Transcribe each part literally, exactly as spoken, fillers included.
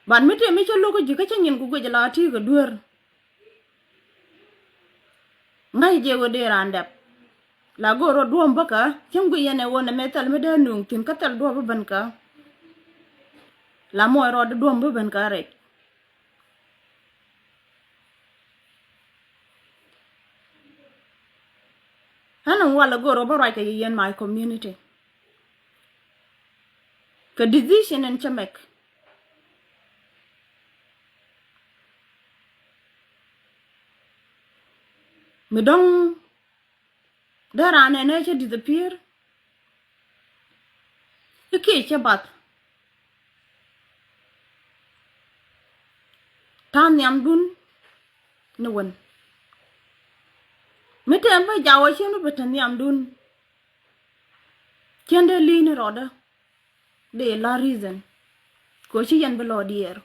Ban mi tëë mi cä lo̱k kä ji̱ kä cä nyin ku guic la ti kɛ duer. Ŋa̱c jɛ ɣöö dee raan dɛp. La go̱o̱r rɔ duɔ̱ɔ̱m bäkä cäŋ guic yɛn ɛ ɣöö nɛ mɛ thɛl mi dee nuŋ thi̱n kä thɛl duɔ̱ɔ̱p bi ben kä. La muɔc rɔɔd duɔ̱ɔ̱m bi ben kä rɛc. Ɣän in walɛ go̱o̱r ɣöö bä ruac kɛ yɛ yɛn my community. Kɛ decision in cä mɛk. Mi dɔ̱ŋ dee raan nɛn ɛ cä disappear. I̱ kiɛ cä bath. Ta̱a̱ nhiamdun ni wän. Mi tɛm bä jaw ɛ cien bä bä te nhiamdun. Cien dee li̱i̱ni rɔɔdä. Dee la reason. Kɛ ɣöö ci yɛn bi lɔ diɛɛr.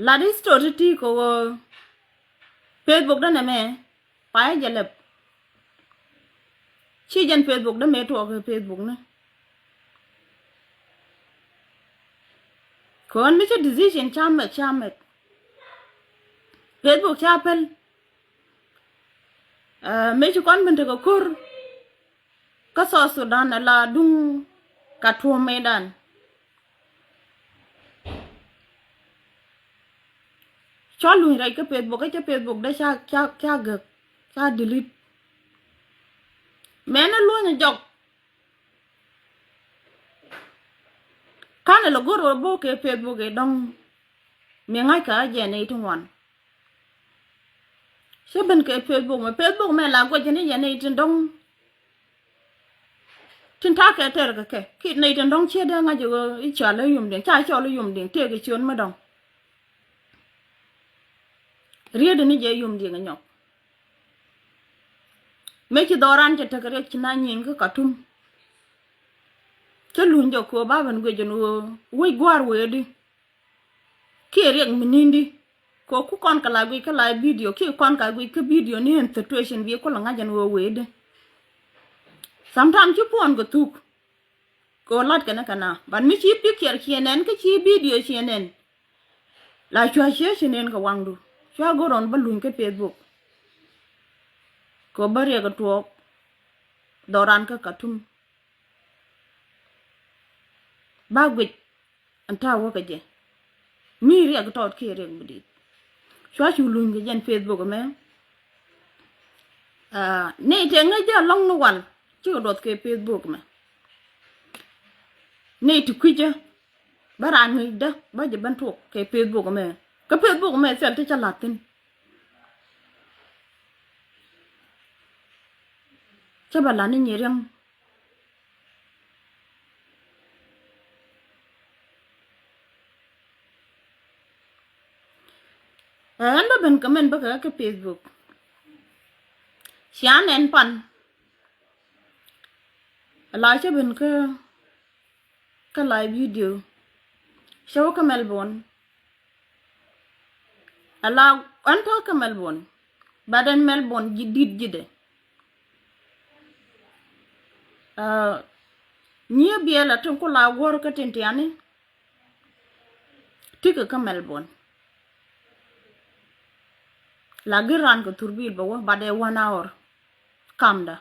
Lat history ti kɛ ɣöö Facebook dä nɛmɛ payä jɛ lɛp. Ci jɛn Facebook dä mëë tuɔɔk kɛ Facebook ni. Kɔn mi ci decision ca mɛk ca mɛk. Facebook ca pɛl. Mëë ci kɔn ben tekɛ ko̱r. Kä South Sudan ala duŋ ka tuɔ̱m mëëdan. Cɔl luny rɛc kä Facebook kä cä Facebook dee ca ca ca gäk ca delete. Mɛn ni luɔ̱ny jɔk. Kanɛ lɛ go̱r wä bo̱o̱k kɛ Facebook i̱ dɔ̱ŋ. Mi ŋa̱c kä jɛ nɛy ti ŋuan. Cä ben kɛ Facebook mɛ, Facebook mɛ la guɛc ni yɛ nɛy tin dɔ̱ŋ. Tin ta̱a̱ kɛ tɛr kɛ kɛ ki nɛy tin dɔ̱ŋ ciɛ dee ŋa̱c i̱ ɣöö i̱ cɔal i̱ yum diɛŋ ca cɔl i̱ yum diɛŋ tëëk i̱ ciön mi dɔ̱ŋ. Riet ni jɛ yum diɛŋ inyɔk. Mëë ci dhɔran cɛ tekɛ riɛk ci na nyieny kä Katum. Cä luny jɛ köö ba ben guic jɛ ni ɣöö wec gua̱a̱r wëëdi. Kiɛ riɛk mi ni̱n di kɛ ku kɔn kɛ la guic kä la bidio kiɛ kɔn ka guic kä bidio ni ɛn situation bi kulɛ ŋa̱c ɛn ɣöö wëëdi. Sometimes ci puɔn kɛ thuk. Kɛ ɣöö lat kɛn kɛ na ban mi ci picture ciɛ nɛn kä ci bidio ciɛ nɛn. La cua ciɛ ci nɛn kɛ waŋdu cua go̱r ɣän bä luny kä Facebook. Kɛ ɣöö bä riɛk kɛ tuɔɔk dhɔran kä Katum. Ba guic ɛn ta̱a̱ wäkä jɛ. Mi riɛk tɔɔt kiɛ riɛk bi di̱i̱t. Cua cu luny kɛ jɛn Facebook ɛmɛ. Nɛy tëë ŋäc jɛ alɔŋ ni wal cikɛ duɔth kɛ Facebook ɛmɛ. Nɛy ti kui̱cä bä raan ŋäcdä bä jɛ ben tuɔk kɛ Facebook ɛmɛ. Kä Facebook ɛmɛ thil ti cä la̱th thi̱n. Cä bä la̱th ni nyi riäŋ. Ɛn bä ben kɛ mɛn bä kɛ kä Facebook. Cia nɛn pan. Ala cä ben kä kä live video. Cä wä kä Melbourne. Ala ɛn tɔ̱ kä Melbourne. But ɛn Melbourne ji̱ di̱t ji̱dɛ. Nyiee biɛl a tin ku la guɔ̱r kä tin tiani. Tikɛ kä Melbourne. La gir ran kɛ thurbil bɛ wä but ɛ one hour. Kamda.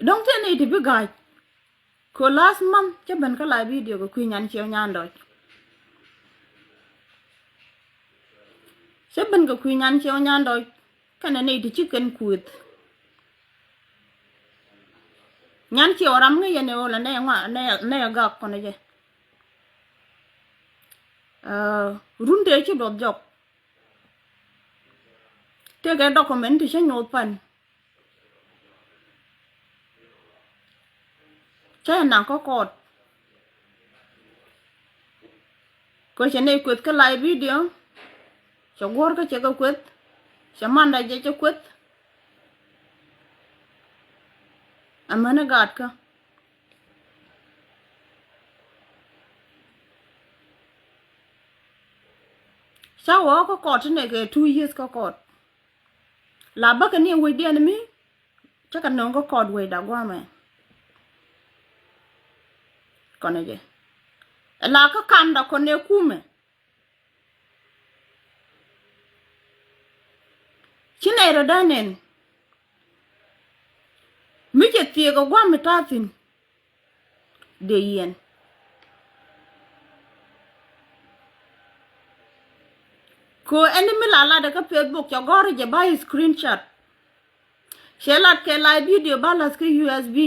Dɔ̱ŋ thin i̱ ti bi ga̱a̱c. Kɛ last month cä ben kä la video kɛ kui̱ nyan ciɛw nyan dɔc. Cä ben kɛ kui̱ nyan ciɛw nyan dɔc. Kɛnɛ nɛy ti ci kɛn kuëth. Nyan ciɛ ɔ ram ŋäc yɛn ɛ ɣöö la nɛy ŋɔa nɛy ɛ gak kɔnɛ jɛ. Run tëë ci duɔth jɔk. Tëëkɛ document ti cä nyoth pan. Cä yɛ naŋ kä court. Kɛ cɛ nɛy kueth kä live video. Cɛ guɔ̱r kä cɛ kɛ kueth. Cɛ manda jɛ cɛ kueth. Amäni gaatkä. Ca wä kä kɔt ti nɛ kɛ two years kä kɔt. La bäkɛ ni wec diɛn mi cä kɛ nöŋ kä kɔt wec da guamɛ. Kɔnɛ jɛ la kä kam da kɔnɛ kumɛ. Ci nɛy rɔ dee nɛn mi cɛ thiek ɛ guam mi ta̱a̱ thi̱n. Dee yɛn ko ɛn mi la lat ɛ kä Facebook cɛ gɔ̱r jɛ ba screenshot. Cɛ lat kɛ la video ba lath kä U S B.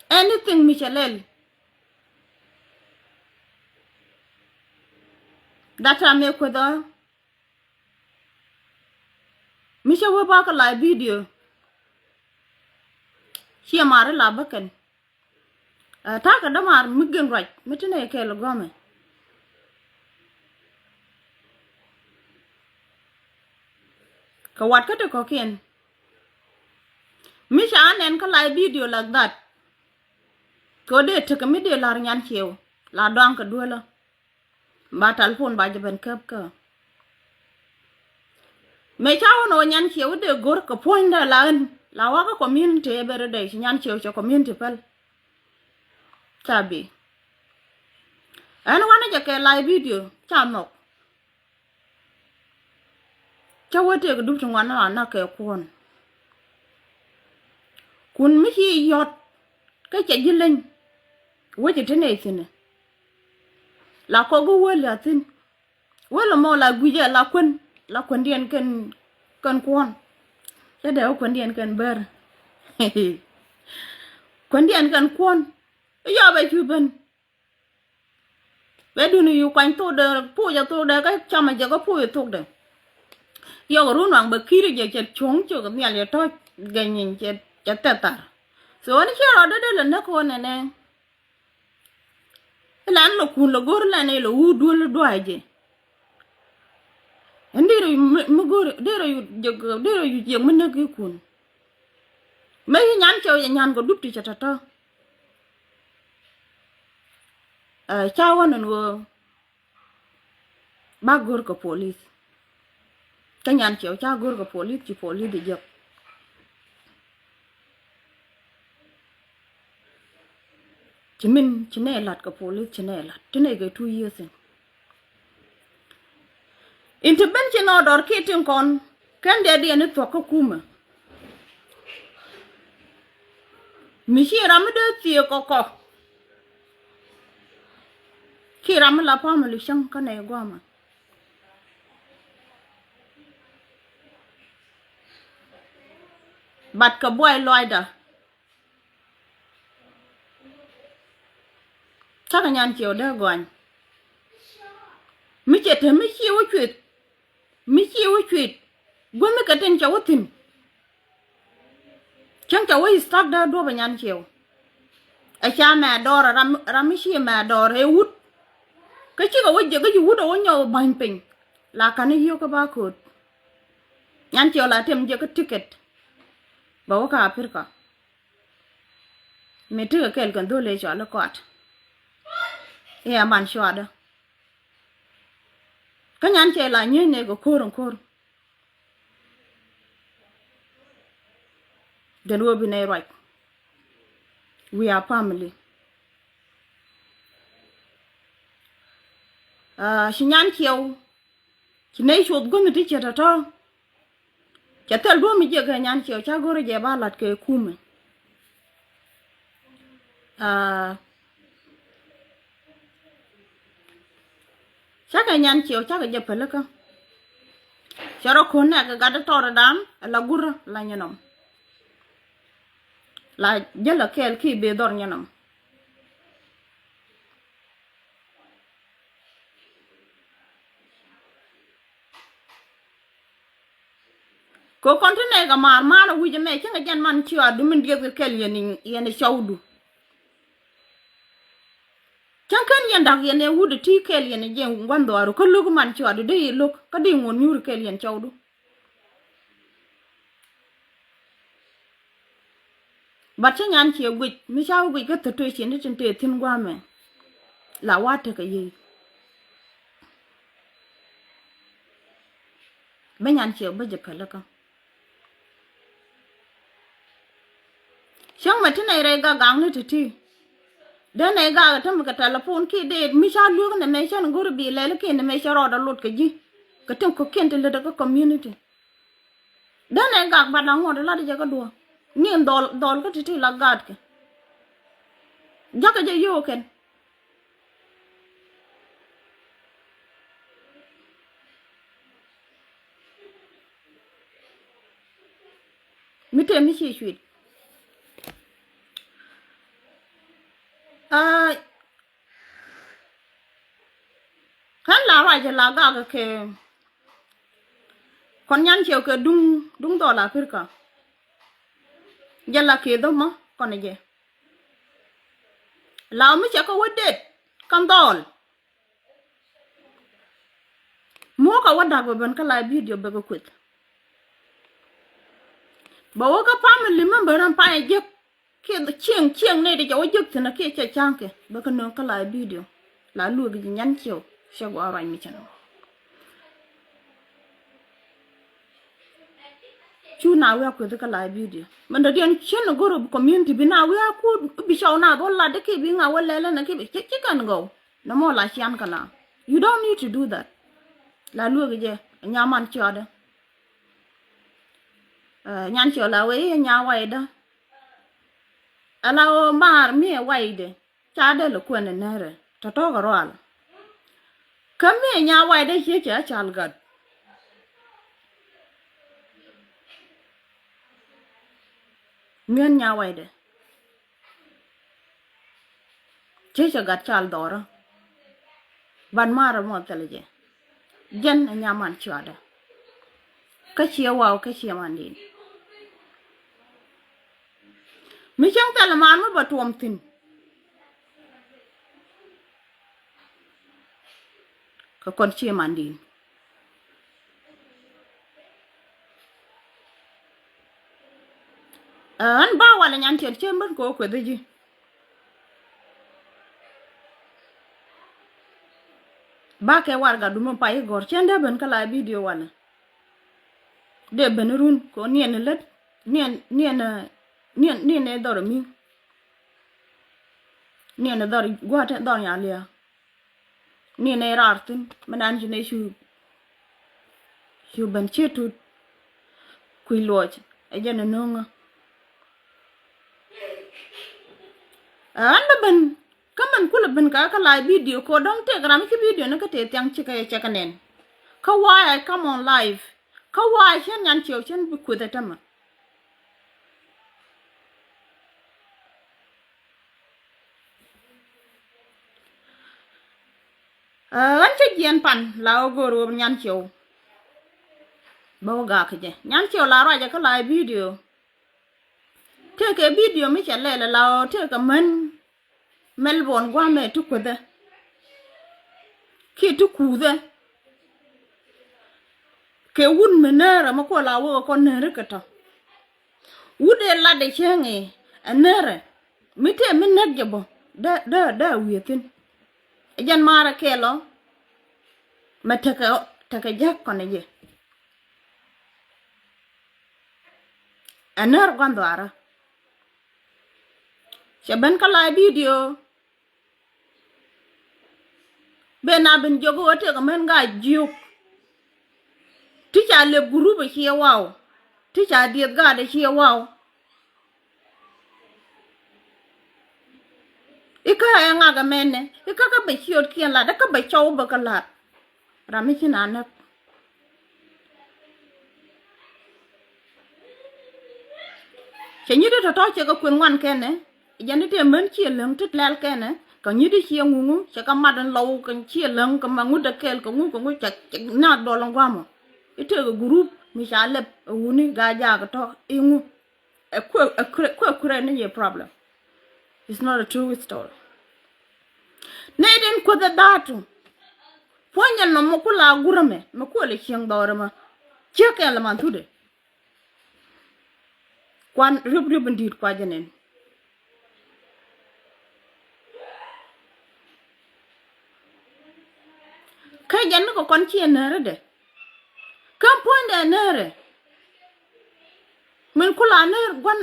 Anything mi cɛ lɛl. Data mi kueth ɔ mi cä wä ba kä la video. Ciɛ mari la bä kɛn. Ɛ ta̱a̱ kɛ dämaar mi gen ruac mi ti nɛ kɛɛl gɔmɛ. Kɛ wat kä ti kɔ̱kiɛn mi ca nɛn kä la video like that. Kɛ dee tekɛ mi dee la̱r nyan ciew la dɔaŋ kɛ duelä. Ba talpon ba jɛ ben käp kä. Mëë ca wä nɔ nyan ciew dee go̱r kɛ puɔ̱nydä la ɣän la wakä community every day ci nyan ciew cɛ community päl. Ca bi ɛn wanɛ jɛ kɛ la video ca nhɔk. Cä wä tëëk dup ti ŋuan na na kɛ kuɔn. Kun mi ci yɔt kä cɛ ji̱ leny. Wecɛ ti nɛy thi̱n la kɔk wä wä la thi̱n. Wä la mɔ la gui̱cɛ la kuän la kuändiɛn kɛn kɛn kuɔn. Cä dee wä kuändiɛn kɛn bär. Kuändiɛn kɛn kuɔn. Yɔp ɛ cu ben. Bɛ duni yu kuany thokdɛ puucɛ thokdɛ kä camɛ jɛ kä puucɛ thokdɛ. Yɔk run waŋ bɛ ki̱ri jɛ cɛ cuɔ̱ŋ cök nhial yɛ tɔ̱c gɛ nyiny cɛ thɛthar. So ni ciɛ rɔɔdɛ dee lɛ näk kɔn nɛnɛ. Ilan lɛ kun lɛ go̱r lɛn ilɛ wur duel dua̱a̱ jɛ. Ɛn derɛ mi go̱r derɛ yu jɛ derɛ yu jɛ mi näk ikun. Mëë ci nyan cɛw jɛ nyan kɛ dup ti cɛ tɔ̱tɔ̱. Ɛ ca wä nɛn ɣöö ba go̱r kɛ polis. Kä nyan cɛw ca go̱r kɛ polis ci polis di jek. Ci min ci nɛ lat kɛ polis ci nɛ lat ti nɛ kɛ two years in. Intervention order kiɛ tin kɔn kɛn dee diɛn ni thuɔ̱k kä kumɛ. Mi ci ram mi dee thiee kɔkɔ. Ci ram mi la family cäŋ kä nɛ guamɛ. But kɛ buay lɔcda. Cakɛ nyan ciɛ wä dee gɔany. Mi cɛ te mi ciɛ wä cueth. Mi ciɛ wä cueth guämi kɛ tin cɛ wä thi̱n. Cäŋ cɛ wä istak dee duɔpɛ nyan ciɛ wä. Ɛ ca mɛ dɔɔr ram mi ciɛ mɛ dɔɔr ɛ wut. Kä cikɛ wä jɛ kä ci wut ɛ wä nyɔk ba̱ny piny. La ka̱n i̱ yio̱k kä ba ko̱o̱t. Nyan ciɛ wä la tem jɛ kä ticket. Bɛ wä kä Africa. Mi tekɛ kɛɛl kɛn dho̱l ëë cɔal i̱ kɔat. I̱ aman cuaadä. Kä nyan cɛ la nyieeny nɛ kɛ ko̱r in ko̱r. Jɛn ɣöö bi nɛy ruac. We are family. Ci nyan ciɛw ci nɛy cuoth guänh ti ciɛ tɔ̱tɔ̱. Cɛ thil duɔ̱ɔ̱m mi jiɛk kɛ nyan ciɛw ca go̱rɛ jɛ ba lat kɛ kumɛ. Cakɛ nyan ciɛw cakɛ jɛ pälikä. Cɛ rɔ ko̱n nɛk kɛ gat tɔɔrɛ dan la gurä la nyɛnɔm. La jälä kɛɛl ki bee dhɔr nyɛnɔm. Kɛ kɔn ti nɛy kɛ maar maar a wi̱c ɛmɛ cäŋ kɛ jɛn man ci a dumin dieth kɛ kɛl yɛn yɛn cɔwdu. Cäŋ kän yɛn da̱k yɛn ɛ wut ɛ ti kɛl yɛn ɛ jɛn gua̱n dhɔaaru kä lo̱k man ci a du dee yɛ lo̱k kä dee ŋuɔ̱n nyuur kɛl yɛn cɔwdu. But cä nyan ciɛ guic mi ca wä guic kä thätö ciɛ ni tin tëë thi̱n gua̱a̱mɛ. La wa tekɛ yiey. Bä Nyanciëw bä jɛ pälikä. Cäŋ mɛ ti nɛy rɛy gak gakni ti̱ti̱. Dee nɛy gak ɛ tämɛ kɛ tɛlɛpon kiɛ dee mi ca lueek nɛmɛ cän go̱ri bi lɛl kiɛ nɛmɛ cä rɔɔdɛ lot kɛ ji̱. Kɛ tin kɔ̱kiɛn ti lätdɛ kä community. Dee nɛy gak bat la ŋuɔ̱t lat jɛ kä duɔ̱ɔ̱r. Ni dhɔl dhɔl kä ti̱ti̱ la gaatkɛ. Jakä jɛ yio̱o̱kɛn. Mi tëë mi ci cuit. Aa, ɣän la ruac jɛ la gak kɛ kɔn Nyanciëw kɛ duŋ, duŋ dhɔl Aprika. Jɛ la kɛ dhɔmɔ kɔn jɛ. La mi cɛ kɛ wä det kɛn dhɔl. Muɔ̱ɔ̱k a wä da̱k bɛ ben kä la video bɛ kɛ kueth. Bɛ wä kä family member in pay jek kiɛ cieŋ cieŋ nɛy ti cɛ wä jek thi̱n kiɛ cɛ ca̱ŋkɛ bɛ kɛ nööŋ kä la video. La luek ji̱ Nyanciëw cɛ gua̱a̱ ruac mi cɛ nɔ. Cu na wi̱i̱ a kueth kä la video. Mɛn dɔ̱diɛn cien a go̱r community bi na wi̱i̱ a kut bi cɔw na dhol lat dee kiɛ bi ŋa wä lɛlɛ na kiɛ bi ci, ci kɛn gɔw. Nɔmɔ la cian kɛ la. You don't need to do that. La luek jɛ nya man ciɔtdɛ. Ɛ, Nyanciëw la wee i̱ nya waydä. Ala ɣöö maar mi ɛ wayde ca dee lɛ kuɛn ɛ nɛrɛ tɔ̱tɔ̱ kɛ rual. Kä mi ɛ nya waydɛ ciecɛ a cal gat. Mi̱en nya waydɛ. Ciecɛ gat cal dhɔrä. Ban marɛ mɔ thilɛ jɛ. Jɛn ɛ nyaman cuadä. Kä ciɛ waw kä ciɛ mandin. Mi cäŋ thilɛ man mi bɛ tuɔm thi̱n. Kɛ kɔn ciɛ mandin. Ɛ, ɣän ba walɛ Nyanciëw cien ben kɛ ɣöö kueth ji̱. Ba kɛ warɛga dumä pay i̱ gɔ̱r cien dee ben kä la video walɛ. Dee ben run kɛ ɣöö niɛn lät niɛn niɛn niɛn niɛn dhɔr mi. Niɛn dhɔr gua̱a̱tɛ dhɔr nyalia. Ni nɛy raar thi̱n mi nan ci nɛy cu, cu ben ci tut. Kui̱ luɔc ɛ jɛn ɛ no̱o̱ŋä. Ɛ ɣän bä ben kä mɛn kulɛ ben kä kä live video kɛ dɔ̱ŋ tëëk ram ci video ni kä tëë thiaŋ ci kɛ cɛ kɛ nɛn. Kä why I come on live? Kä why cien Nyanciëw cien bi kueth ɛ tämɛ? Ɛ, ɣän cä jiɛn pan la ɣä go̱o̱r ɣöö Nyanciëw. Bä wä gak jɛ Nyanciëw la ruacɛ kä la video. Tëëkɛ video mi cɛ lɛl la ɣä tëëkɛ män Melbourne gua̱a̱mɛ ti kuethä kiɛ ti kuuthä. Kɛ wut mi närä mi kuɔ la wä kɛ kɔn närä kɛ tɔ. Wut ëë lat ɛ cäŋ ëë ɛ närä mi tëë mi näk jɛ bä dee dee dee wiee thi̱n. Ɛ jɛn maarɛ kɛɛl ɔ mɛ tekɛ tekɛ jäk kɔnɛ jɛ. Ɛ närä gua̱n dhɔaarä cɛ ben kä la video. Ben a ben jiök ɣöö tëëkɛ män gaa jiök. Ti ca lep gurup ɛ ciɛ waw. Ti ca dieth gaat ɛ ciɛ waw. Ikä ɛ ŋak ɛmɛnɛ ikä kä bɛ ciötkiɛn lat ikä bɛ cɔw bä kä la̱t. Ram mi ci na näk. Cɛ nyiti tɔ̱tɔ̱ cɛ kɛ kuën ŋuan kɛnɛ. Jɛn ti tëë män ciɛ läŋ ti lɛl kɛnɛ kɛ nyiti ciɛ ŋuŋu cɛ kɛ mat in lɔw kɛ ciɛ läŋ kɛ ma ŋut dɛ kɛɛl kɛ ŋu kɛ ŋu cɛ na dɔl in guamɔ. Itek a group mi ca lɛp a wuni gaa jaak tɔ iŋu. Ɛ kuɛ ɛ kuɛ kuɛ ni yɛ problem. It's not a true story. Nɛy tin kuoth ɛ da̱a̱tu. Puɔ̱nyɛ nɔmɔ ku la gurɛ mɛ mɛ kuɔlɛ cieŋ dhɔrɛ mɛ. Ciek kɛn lɛ man thudɛ. Kuan riop riop in di̱i̱t kua jɛ nɛn. Kä jɛn ni kɛ kɔn ciɛ nääri dɛ. Kä puɔ̱nydɛ Nɛɛrɛ min kula nɛɛr guan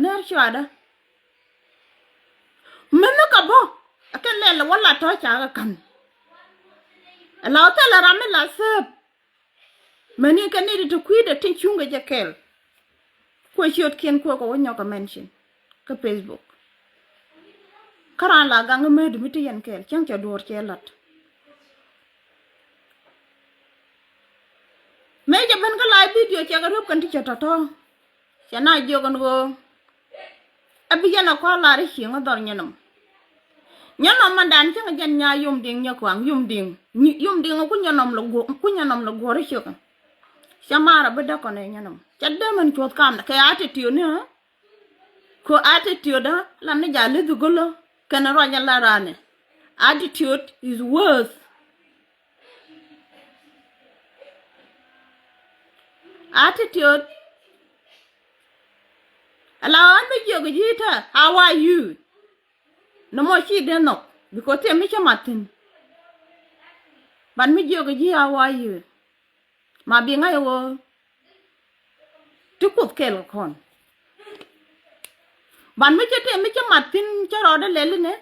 nɛɛr cuadä. Min ni ka bä a kɛn lɛl wä la tɔ ca kɛ ka̱n. La wä thilɛ ram mi la sëëp. Meni kɛ ni ti ti kui̱dɛ tin cuŋkɛ jɛ kɛl. Kuɛ ciötkiɛn kuɛ kɛ wä nyɔk kɛ mention kä Facebook. Kä raan la gaŋ kä medi mi ti yɛn kɛl cäŋ cɛ duɔɔr cɛ lat. Mëë cɛ ben kä live video cɛ kɛ riöp kɛn ti cɛ tɔ̱tɔ̱. Cɛ na jiök ɛn ɣöö ɛ bi yɛn ɛ kɔn lar i̱ cieŋ ɛ dhɔr nyɛnɔm. Nyɛnɔm mandan cäŋ jɛn nya yom diŋ nyɛ kuaŋ yom diŋ. Nyi- yom diŋ ku nyɛnɔm lɛ guɔ- ku nyɛnɔm lɛ guɔ̱r i̱ ciök. Cɛ maar ɛ bi däk kɔn ɛ nyɛnɔm cɛ dee mɛn cuɔth kamdɛ kɛ attitude ni ɛ. Kɛ attitude ɛ la ni ja lithi gölä kɛn ruac ɛ la rani. Attitude is worse. Attitude. Ala ɣän mi jiök ji̱ tä how are you? Nɔmɔ ci dee nhɔk because tiɛ mi cä mat thi̱n. But mi jiök ji̱ how are you? Ma bi ŋa̱c ɣöö ti kuoth kɛɛl kɛ kɔn. But mi cä tiɛ mi cä mat thi̱n cä rɔɔdɛ lɛl inɛ.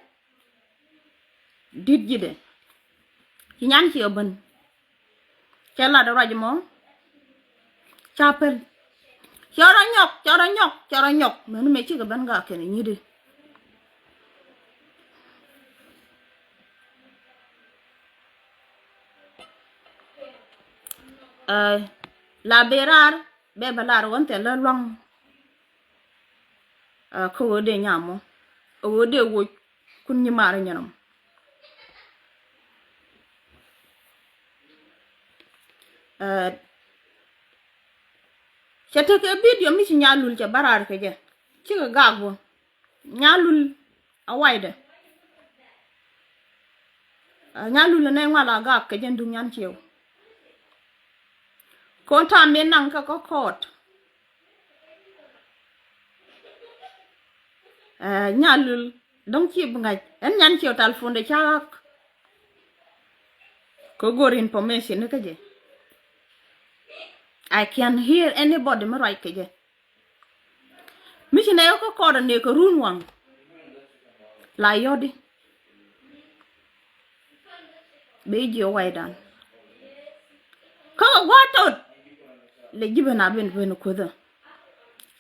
Di̱t ji̱dɛ ci nyan ciɛ ben. Cɛ lat ruac mɔ. Ca pɛl. Cɛ rɔ nyɔk, cɛ rɔ nyɔk, cɛ rɔ nyɔk. Mɛn mɛ cikɛ ben gak kɛn nyit i̱. Ɛ, la ben raar bɛ bɛ lar ɣän thil lä luaŋ. Ɛ, kä ɣöö dee nyam mɔ ɛ ɣöö dee woc kun nyi mar nyɛn ɔm. Ɛ, cɛ tekɛ bidio mi ci Nyalul cɛ bä raar kɛ jɛ cikɛ gak bä. Nyalul a waydɛ. Ɛ, Nyalul a nɛ ŋual a gak kɛ jɛ nduk nyan ciew. Kon tam mi naŋ kɛ kä kɔɔt. Ɛ, Nyalul dɔ̱ŋ ci bi ŋa̱c ɛn nyan ciɛ telephone de ca ɣak. Kɛ go̱r information ni kä jɛ. I can hear anybody mi ruac kɛ jɛ. Mi ci nɛ yɔ kä kɔɔt a nɛ kɛ run waŋ. La yɔdi. Bɛ jiɛ waydan. Kä kɛ gua̱a̱th tot. Lɛ ji̱ ben a ben ben kuothä.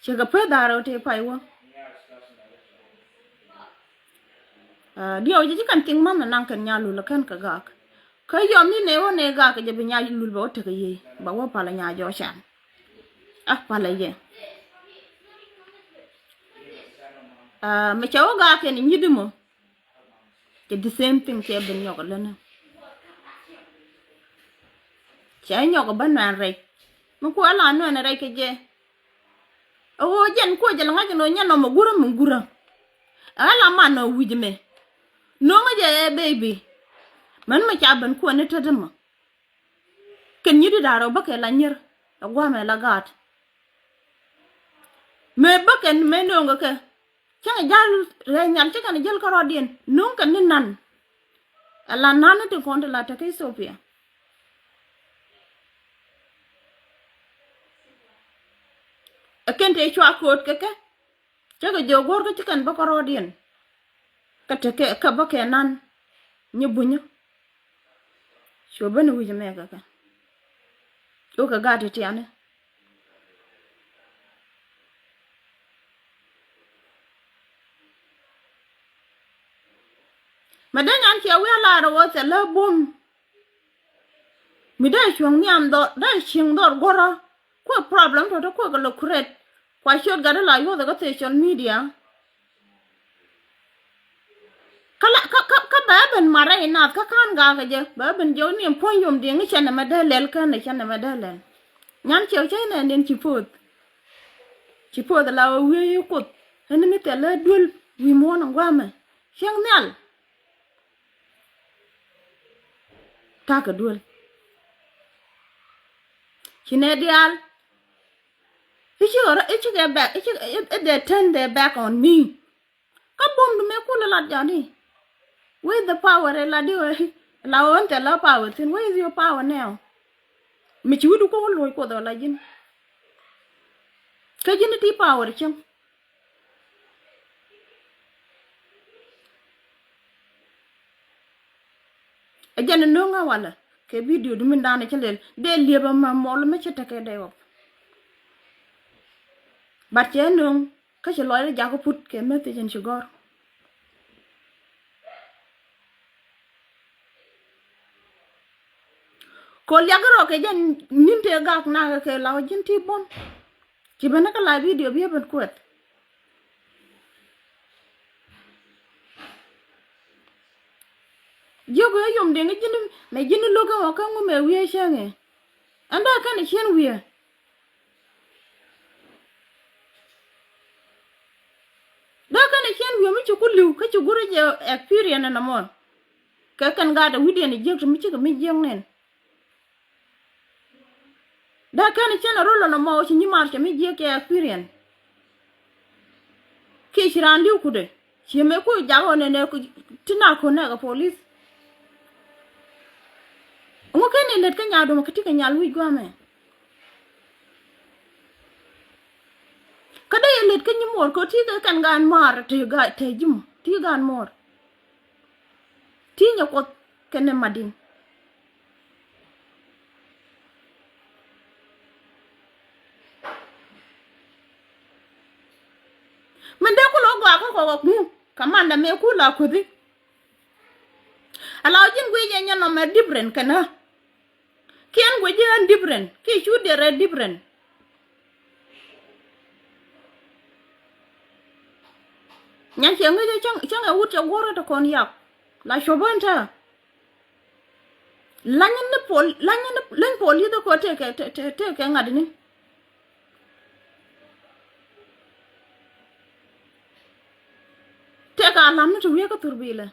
Cɛ kɛ peth da̱a̱r ɔ tëë pay wä. Aa, diɛw jɛ ji̱ kɛn thiŋ mänh naŋ kɛn Nyalul kɛn kɛ gak. Kä yɔm ni nɛ wä nɛ gak jɛ bi Nyalul bɛ wä tekɛ yiey bɛ wä palä nya jɔcan. Ah, palä yɛ. Aa, mɛ cɛ wä gak kɛn nyi̱t mɔ. Cɛ the same thing cɛ ben nyɔk lä ni. Cɛ nyɔk bä nuɛn rɛc. Mi kuɛ la nuɛn rɛc kɛ jɛ. Ɛ ɣöö jɛn kuɛ jɛ lɛ ŋa̱c ni ɣöö nyɛ nɔmɔ gurä mi gurä. Ɛ ɣän la man nɔ wi̱c mɛ. No̱ŋä jɛ ɛ baby. Mɛn mɛ ca ben kuɛ ni tetdä mɔ. Kɛn nyi̱t i̱ da̱a̱r ɔ bäkɛ la nyier ɛ gua̱a̱mɛ la gaat. Mëë bäkɛn mëë nööŋkɛ kɛ cäŋ jal rɛy nhial cä kɛn jäl kärɔɔdiɛn nööŋkɛ ni nan. Ɛ la nan ni ti kɔn ti la tekä Ethiopia. Ɛ kɛn tëë cua kööt kɛ kɛ. Cä kɛ jiök go̱o̱r kä ci kɛn bä kärɔɔdiɛn. Kä tekɛ kä bä kɛ nan. Nyi bunyä. Cu ben wi̱c mɛ kɛ kɛ. Cu kɛ gat ti tiani. Mɛ dee nyan ciɛ wi̱i̱ a lar ɣöö thilɛ buɔ̱m. Mi dee cuɔ̱ŋ nhiam dhɔr dee cieŋ dhɔr guɔ̱rä. Kuɛ problem tɔ̱tɔ̱ kuɛ kɛ lɛ kuret. Kua ciöt gat dee la yuɔth kä social media. Kä la kä kä kä bɛ ben marɛ inath kä ka̱n gakɛ jɛ bɛ ben jɛ wä niɛm puɔ̱ny yom diɛŋ i̱ cɛ nɛmɛ dee lɛl kän i̱ cɛ nɛmɛ dee lɛl. Nyan ciɛ wä cä inɛ niɛn ci poth. Ci poth la wä wiee i̱ kuoth. Ɛn mi thilɛ duel wi̱i̱ muɔ̱ɔ̱n in gua̱a̱mɛ cieŋ nhial. Ta̱kɛ duel. Ci nɛ diaal. I̱ ci ɣöö i̱ cikɛ back i̱ cikɛ i̱ dee turn their back on me. Kä buɔ̱mdu mëë kulɛ lat jɔni. Where is the power ɛ lat di ɣöö la ɣöö ɛn thilɛ power thi̱n, where is your power now? Mi ci wi̱du Kuoth lo̱c Kuoth ɔ la ji̱n. Kä ji̱n ti power cieŋ. Ɛ jɛn ɛ no̱o̱ŋ a walɛ kɛ video du min da̱a̱n ɛ cä lɛl dee liep ɛmɛ mɔl mi cä tekɛ dee ɣɔp. But cɛ no̱o̱ŋ kä ci lɔcdä jakä put kɛ message in ci gɔ̱r. Kol liak rɔ kɛ jɛn ni̱n tëë gak nak kɛ la wä ji̱n ti buɔ̱m. Ci ben kä la video bi ben kuɛth. Jiök ɛ yom diŋ ji̱n mɛ ji̱n lo̱k ɛmɔ kä ŋumɛ wiee cäŋɛ. Ɛn dee kɛn ɛ cien wiee. Dee kɛn ɛ cien wiee mi ci ku li̱w kä ci gurɛ jɛ experience ɛn ɛmɔ. Kɛ kɛn gaat ɛ wi̱diɛn ɛ jiäk ti mi cikɛ mi jiäk nɛn. Dee kɛn ɛ cien ɛ rol ɛn ɛmɔ ci nyimaar cɛ mi jiäk cɛ experience. Kiɛ ci raan li̱w kudɛ ci mëë ku jak ɣɔn ɛn ɛ ti na ko̱n nɛɛkɛ police. Ŋu ken ilät kä nyadom kä ti kɛ nyal wi̱c guamɛ. Kä dee ilät kä nyi muɔr kɛ ti kɛ kɛn gaan maar te ga te jim ti gaan muɔr. Ti nyɛ kuɔth kɛn ɛ madin. Min dee ku lo̱ gɔaa kä kɔk ɛ kuŋ kɛ mandɛ mëë ku la kuthi. Ala ji̱n guic jɛ nyɛ nɔmɛ different kɛn ɣä. Kiɛn guic ji̱ ɣän different kiɛ cu derɛ different. Nyan ciɛ ŋäcä cäŋ cäŋ ɛ wut cɛ guɔ̱rä ti kɔn yak la cuɔ̱p ɣän tää. Lany ni pol lany ni lany pol yith ko tëëkɛ tëëkɛ ŋa̱t ni. Tëëkɛ alam ni ti wiee kä thurbilɛ.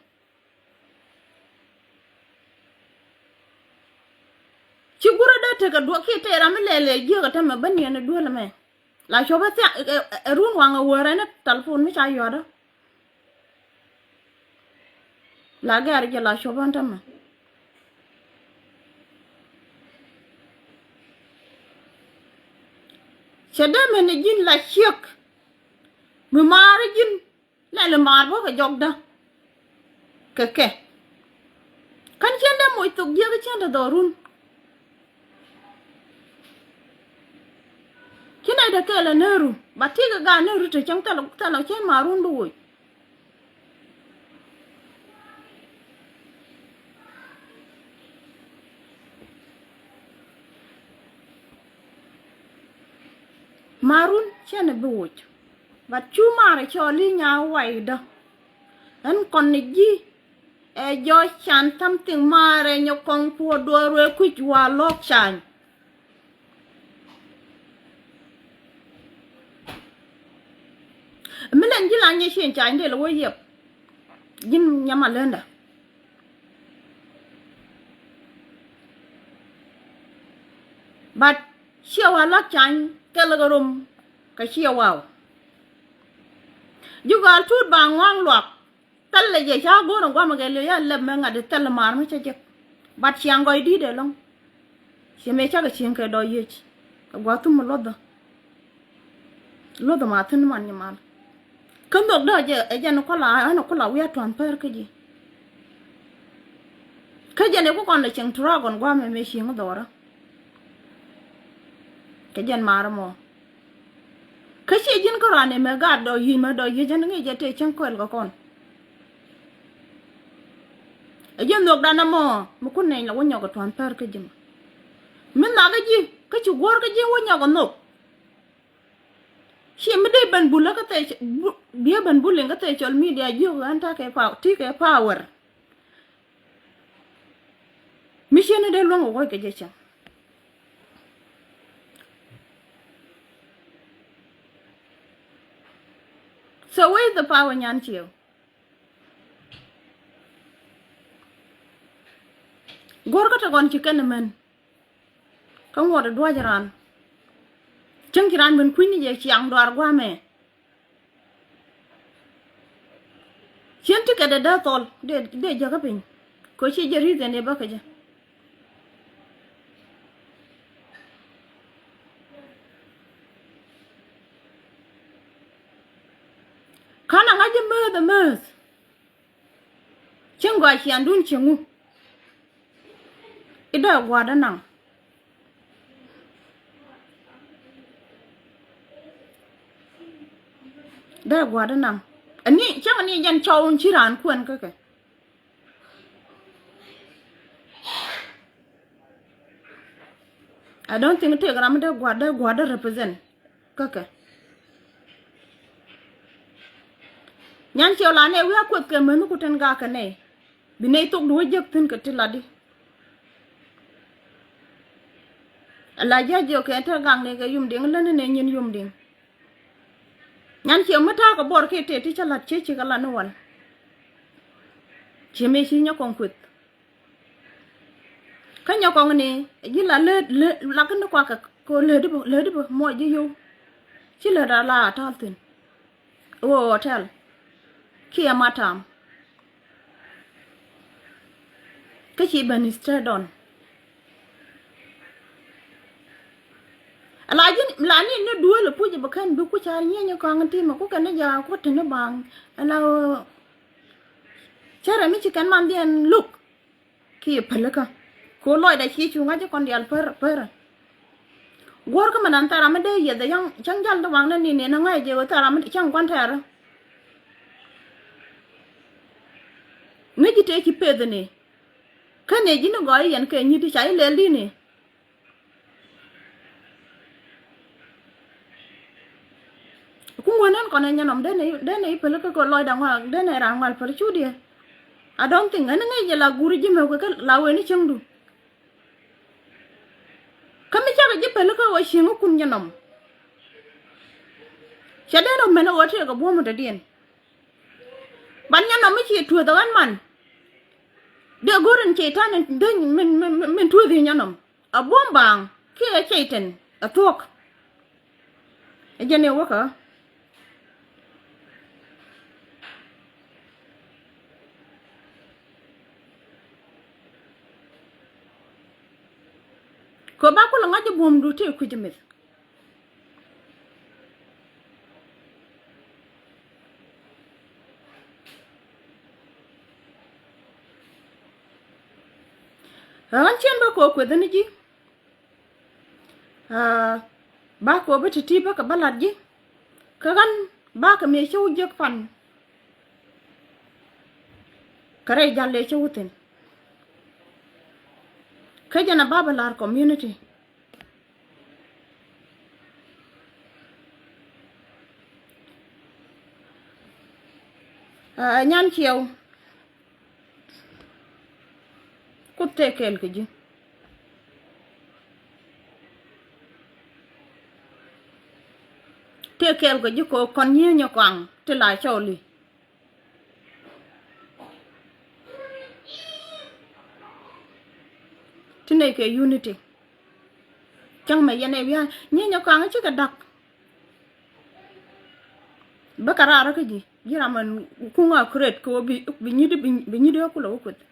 Ci gurä dee tekɛ duɔk kiɛ tëë ram mi lɛl ɛ jiäk ɛ tämɛ bä niɛn ɛ duel ɛmɛ. La cuɔpä thiaŋ ɛ run waŋ ɛ wärɛ ni talpon mi ca yɔ̱a̱dä. La gɛr jɛ la cuɔpä tämɛ. Cɛ dee mɛn ɛ ji̱n la ciek mi maarä ji̱n. Lɛl i̱ maar bä kɛ jɔkdä kɛ kɛ. Kän cien dee moc thok jiäk cien te dhɔrun. Ci nɛy te kɛɛl ɛ neru ba tikɛ gaat neru te cäŋ thɛl thɛl ɔ cien maarun bi woc. Maarun cien ɛ bi woc. But cu maarɛ cɔɔl i̱ nyaa waydä. Ɛn kɔn ni ji̱ ɛ jɔ̱ can something maarɛ nyɛ kɔŋ puɔ̱ɔ̱r duɔ̱ɔ̱r wee kui̱c wa lɔ̱k cany. Mi lɛn ji̱ la nyɛ cieŋ cany dee lɛ wee yɛp. Ji̱n nyɛ ma lendä. But ciɛ wa lak cany thilɛ kɛ rom kɛ ciɛ waw. Ji̱ gɔal tuut ba ŋuaŋ luak. Thilɛ jɛ ca go̱o̱r in guamɛ kɛ li̱w ya lɛp mɛ ŋa̱t di thilɛ maar mi cä jek. But ciaŋ gɔy di̱i̱t ɛlɔ̱ŋ. Ciɛ mëë cakɛ cieŋ kɛ dɔɔyiec kɛ gua̱a̱th thum mi luɔthä. Luɔthä ma thi̱n man nyi mal. Kä nhök dee jɛ ɛ jɛn kula ɛn kula wi̱i̱ a tua̱n pär kä ji̱. Kä jɛn iku kɔn lɛ cieŋ turak gɔn gua̱a̱mɛ mëë cieŋ dhɔrä. Kɛ jɛn marä mɔ. Kä ciɛ ji̱n kä rɔ̱a̱n ɛmɛ gaat dɔɔyiec mɛ dɔɔyiec ɛn ŋi̱i̱c jɛ tëë cäŋ kɔɛl kɛ kɔn. Ɛ ji̱ nhökdan ɛmɔ mi kun nɛny la wä nyɔk ɛ tua̱n pär kä ji̱ mɔ. Mi nhak kä ji̱ kä ci guɔ̱ɔ̱r kä ji̱ wä nyɔk ɛ nhök. Ci mi dee ben bulä kä thee biɛ ben bulin kä thee cɔl midia jiök ɣän takɛ power tikɛ power. Mi cieni dee luäŋ kɛ kuɔc kɛ jɛ cäŋ. So where is the power nyan ciew? Guɔ̱r kä te kɔn ci kɛn män. Kä ŋuɔt duac ran. Cäŋ ci ran ben kui̱ni jɛ ciaŋ duar guamɛ. Cien ti kɛ dee dee thɔl dee dee jäkä piny. Kɛ ci jɛ reason dee bä kɛ jɛ. Kä the mess. Cieŋ gɔaa ciandun cieŋu. I̱ dee gua̱a̱r dee naŋ. Dee gua̱a̱r dee naŋ. Ani cäŋ ani jɛn cɔw in ci raan kuɛn kä kɛ. I don't think tëëk ram mi dee gua̱a̱r dee gua̱a̱r dee represent kä kɛ. Nyan ciɛ wä la nɛ wi̱i̱ a kuoth kɛ mäni ku tin gak kɛ nɛy. Bi nɛy thok duɔ̱ɔ̱c jek thi̱n kɛ ti latdi. Ala jiac jiök kɛ te gak ni kɛ yum diŋ läni nɛ nyin yum diŋ. Nyan ciɛ mi ta̱a̱ kɛ buɔr kiɛ tëë ti cä la̱t ciec ci kɛ la̱t ni wal. Ciɛ mëë ci nyɔk kɔŋ kueth. Kä nyɔk kɔŋ ni ji̱ la lät lät la kä ni kuak kɛ kɛ lät di bä lät di bä muɔc ji̱ yow. Ci lät a la a ta̱a̱l thi̱n. Ɣöö hotel kiɛ matam. Kä ci ben straight on. Ala ji̱n la ni ni duel puc bä kɛn bi kuc a nyieny kɔaŋ ti mɛ ku kɛn ni ja ku te ni baŋ. Ala ɣöö cɛ rɛ mi ci kɛn man diɛn luk. Kiɛ pälikä. Ko lɔcda ci cu ŋa̱c kɔn dial pär pär. Guɔ̱r kä mɛ nan thara mi dee yieth cäŋ jal di waŋ ni ni ni ŋa̱c jɛ wä thara mi cäŋ gua̱n tɛɛrä. Ŋäc ji̱ tëë ci peth ni. Kä ni ji̱ ni gɔɔy yɛn kɛ nyi̱t ca i̱ lɛl di ni. Kum wen ɛn kɔn ɛ nyɛ nɔm denɛ denɛ i̱ päl kä kɛ lɔcda ŋual denɛ ran ŋual päl cu diɛ. I don't think ɛn ŋäc jɛ la guur ji̱ mɛ kuɛ kä la wen i̱ cieŋdu. Kä mi cakɛ ji̱ päl kä ɣöö cieŋ ikun nyɛ nɔm. Cɛ den ɔ mɛn ɣöö tëëkɛ buɔ̱m dɔ̱diɛn. Ban nyɛ nɔm mi ci tueth ɣän man. Dee go̱r in cɛy-tan in dee min min min tueth i̱ nyɛ nɔm. A buɔ̱m baaŋ kiɛ cɛy-tan a thuɔ̱k. Ɛ jɛn i̱ wäkä. Kɛ ba kulɛ ŋa̱c i̱ buɔ̱mdu tëë kui̱c i̱ mith. Ɣän cien bä kɛ kueth ni ji̱. Aa, ba kɛ bä ti̱ti̱ bä kɛ bä lat ji̱. Kä ɣän ba kɛ mëë cä wä jiäk pan. Kɛ rɛy jal lɛ cä wä thi̱n. Kä jɛn a ba bä lar community. Aa, nyan ciɛw. Kuoth tëë kɛɛl kɛ ji̱. Tëë kɛɛl kɛ ji̱ kɛ kɔn nyiee nyɛ kɔaŋ ti la cɔɔli. Ti nɛy kɛ unity. Cäŋ mɛ yɛn ɛ wi̱i̱ a nyiee nyɛ kɔaŋ cikɛ da̱k. Bä kɛ raar kä ji̱ ji̱ ram mɛn kuŋ a kuret kɛ wä bi bi nyi̱t bi nyi̱t ɣä kulɛ wä kueth.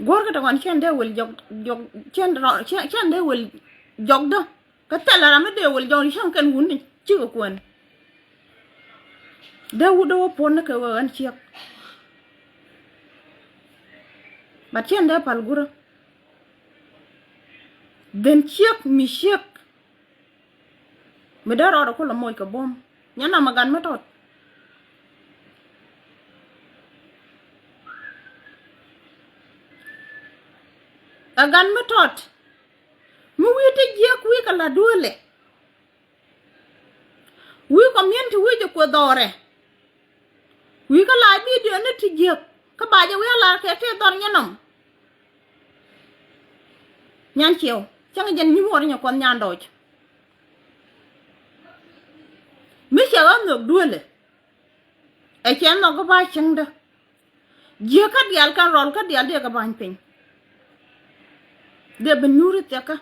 Guɔ̱rkä tɔŋɔn cɛn dee wel jɔk jɔk cɛn rɔ cɛn dee wel jɔkdä. Kä thɛl ram mi dee wel jɔk cäŋ kɛn wun ni cikɛ kuɛn. Dee wut dee wä puɔ̱n ni kɛ wee ɣän ciek. Bat cɛn dee pal gurä. Dhen ciek mi ciek. Mi dee rɔɔdɛ kulɛ moc kɛ buɔ̱m nyɛ nɔmɔ gat mi tɔt. Ɛ gat mi tɔt. Mi wi̱i̱ ti jiäk wi̱i̱ kɛ la duëëlɛ. Wi̱i̱ community wi̱i̱ jɛ kuɛ dhɔrɛ. Wi̱i̱ kä la bidio ni ti jiäk kä ba jɛ wi̱i̱ a lar kɛ ti dhɔr nyɛ nɔm. Nyan ciɛw cäŋ jɛn nyimuɔr nyɛ kuɔth nyan dɔɔc. Mi cɛ ɣä nhök duëlɛ. Ɛ cɛ nhɔk kä ba cäŋdä. Jiäkä diaal kɛn rɔl kä diaal dee kɛ ba̱ny piny. Dee ben nyuuri thiakä.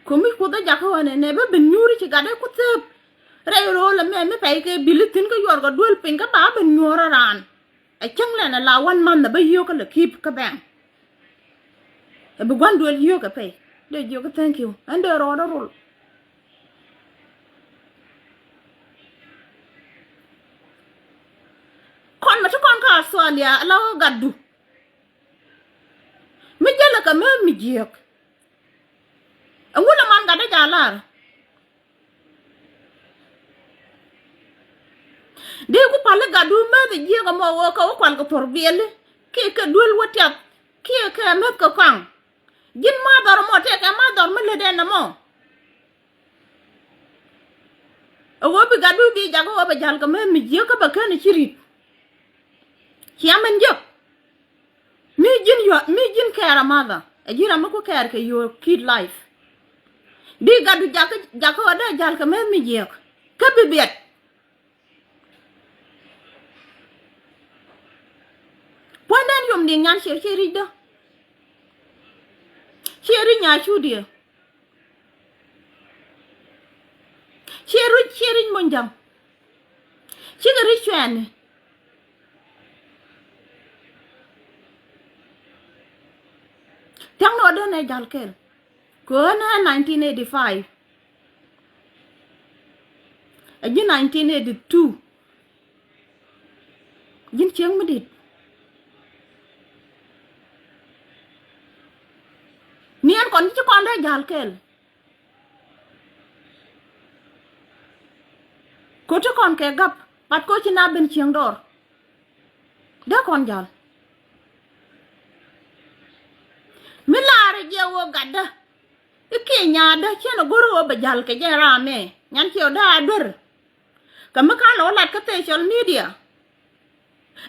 Komi kuoth ɛ jakä ɣän ɛ nɛ bä ben nyuuri ci gat ɛ ku thep. Rɛy ro̱o̱l ɛmɛ mi pɛy kɛ bil ithin kä yuɔr kɛ duel piny kä ba ben nyuɔr ɛ raan. Ɛ cäŋ lɛn ɛ la wan man ɛ bä yio̱o̱k kä lɛ ki̱i̱p kä bɛŋ. Ɛ bi gua̱n duel yio̱o̱k ɛ pɛy dee jiök kä thank you ɛn dee rɔɔdä rol. Australia ala wä gatdu. Mi jälɛ kɛ mɛ mi jiɛk. Ɛŋu lɛ man gatdä jalar. Dee ku pal i̱ gatdu mäth i̱ jiäk ɛmɔ ɣöö kɛ wä kual kɛ puɔr biɛli kiɛ kɛ duel wä tiap kiɛ kɛ mäth kɛ kɔaŋ. Ji̱n ma dhɔr ɛmɔ tëëkɛ ma dhɔr mi lätdɛ ɛn ɛmɔ. Ɛ ɣöö bi gatdu bi jak ɣöö bɛ ja̱l kɛ mäth mi jiäk kä bɛ kän i̱ ci ri̱t. Cia min jiök. Mi ji̱n yua, mi ji̱n care a mother. Ɛ ji̱n ram mi ku care kɛ your kid life. Di gatdu jakä, jakä ɣä dee ja̱l kɛ meth mi jiɛk. Kä bi biɛt. Puɔ̱nydɛn yom di̱i̱ŋ nyan ciɛ ciɛ ri̱cdä. Ciɛ ri̱c nya cu diɛ. Ciɛ ri̱c, ciɛ ri̱c muɔ̱ny ja̱ŋ. Cikɛ ri̱c cuɛɛni. Thia̱ŋ ni ɣä dee nɛ ja̱l kɛl. Kɛ ɣän ɛ nineteen eighty-five. Ɛ ji̱ nineteen eighty-two. Ji̱n cieŋ mi di̱t. Ni ɛn kɔn ci kɔn dee ja̱l kɛl. Ko̱ti kɔn kɛ gap, but ko̱ ci na ben cieŋ dɔɔr. Dee kɔn ja̱l. Mi laarɛ jɛ wä gatdä. I̱ kiɛ nyaatdä cɛn a go̱r wä bɛ ja̱l kɛ jɛ raamɛ. Nyan kiɛ wä dee a duer. Kɛ mi ka̱n lɛ wä lat kä social media.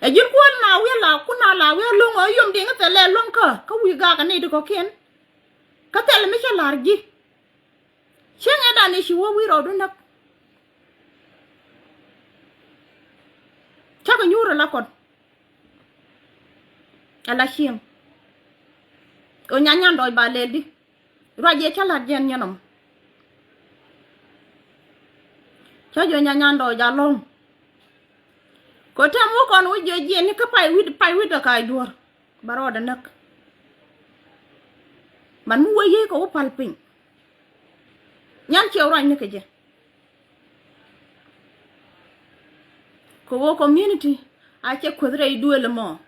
Ɛ ji̱n kuäär na wi̱i̱ la kun a la wi̱i̱ lo̱ŋ ɔ yom diŋ thilɛ lo̱ŋ kä kä wi̱i̱ gak a nɛy ti kɔ̱kiɛn. Kä thilɛ mi cä la̱r ji̱. Cieŋ ɛ dan i̱ ci wä wi̱i̱ rɔɔdu näk. Cakɛ nyuur ala kɔn. Ala cieŋ. Ɣöö nyan nyan dɔɔc ba lɛl di. Ruac yɛ cä la̱t jɛn nyɛn ɔm. Cä jiɔ nyan nyan dɔɔc a lɔ̱ŋ. Kɛ tɛm wä kɔn wä jiɔ jiɛn ni kä pay wi̱t, pay wi̱t ɛ ka̱a̱c duɔ̱ɔ̱r. Ba rɔɔdɛ näk. Man mi wä yiey kɛ wä pal piny. Nyan ciɛ wä ruac ni kɛ jɛ. Kɛ ɣöö community a cɛ kueth rɛy duëël ɛmɔ.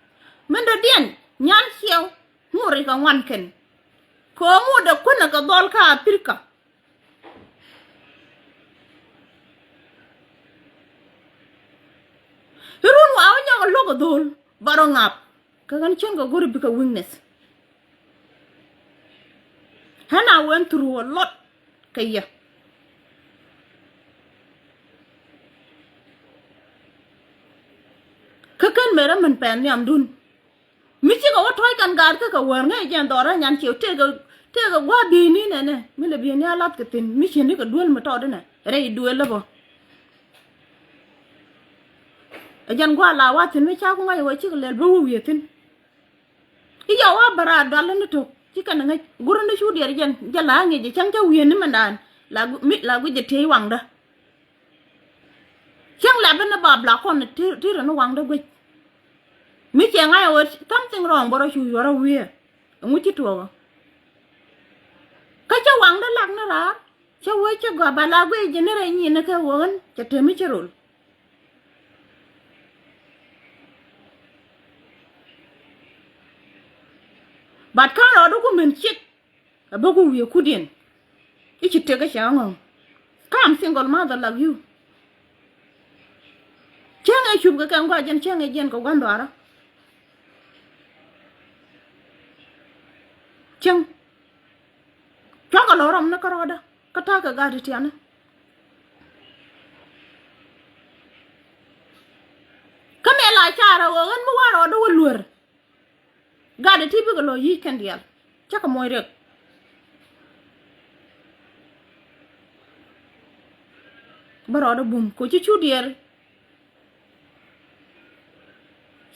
Min dɔ̱diɛn nyan ciɛ ŋot rɛy kɛ ŋuan kɛn. Kɛ ɣöö ŋot ɛ kuänɛ kɛ dhɔl kä Aprika. Irun wa wä nyɔk ɛ lo̱k ɛ dho̱o̱l ba rɔ ŋa̱p. Kä ɣän cieŋ kɛ go̱ri bikɛ weakness. Ɣän a went through a lot kɛ yɛ. Kä kän mëë rä min pɛn nhiamdun. Mi cikɛ wä tɔ̱ɔ̱c kɛn gaat kä kɛ wäär ŋäc jɛn dhɔrä nyan ciɛ tëëkɛ, tëëkɛ gua̱a̱th bieyni nɛnɛ. Mi lɛ bieyni a lath kɛ thi̱n mi cieni kɛ duel mi tɔɔt inɛ rɛy duel lä bä. Ɛ jɛn gua̱a̱th la wa thi̱n mi ca ku ŋa̱c wä cikɛ lɛl bä wä wiee thi̱n. I̱ yɛ wä bä raar dual ni tok ci kɛn ŋäc gurä ni cu diɛɛr jɛn jɛ la ŋi̱c jɛ cäŋ cä wi̱i̱n ni mɛndan. La gu-, mi la guic jɛ tiey waŋdä. Cäŋ la ben ni bap la kɔn ti, ti rɛ ni waŋdä guic. Mi cɛ ŋa̱c ɛ wä something wrong bä rɔ cu yuɔrä wi̱i̱. Ɛŋu ci tuɔɔkä. Kä cä waŋdä lak ni raar cä wee cä gɔaa ba la guic jɛ ni rɛ nyin ni kɛ wä ɣän cɛ temi cä rol. But ka̱n rɔɔdu ku min cik. A bä ku wi̱i̱ kudiɛn. I̱ ci tek i̱ ca ŋɔ̱ŋ. Kä I'm single mother like you. Cäŋ ɛ cup kɛ kɛn gua̱c jɛn cäŋ ɛ jiɛn kɛ gua̱n dhuaarä. Cäŋ. Cuakɛ lɔ rɔm ni kärɔɔdä kä ta̱a̱ kɛ gaat ti tiani. Kä mëë la caarä ɣöö ɣän mi wa̱a̱ rɔɔdä wä luär. Gatdɛ ti bikɛ lɔ yi̱c kɛn diaal cä kɛ moc riɛk. Bä rɔɔdä bum kɛ ci cu diɛɛr.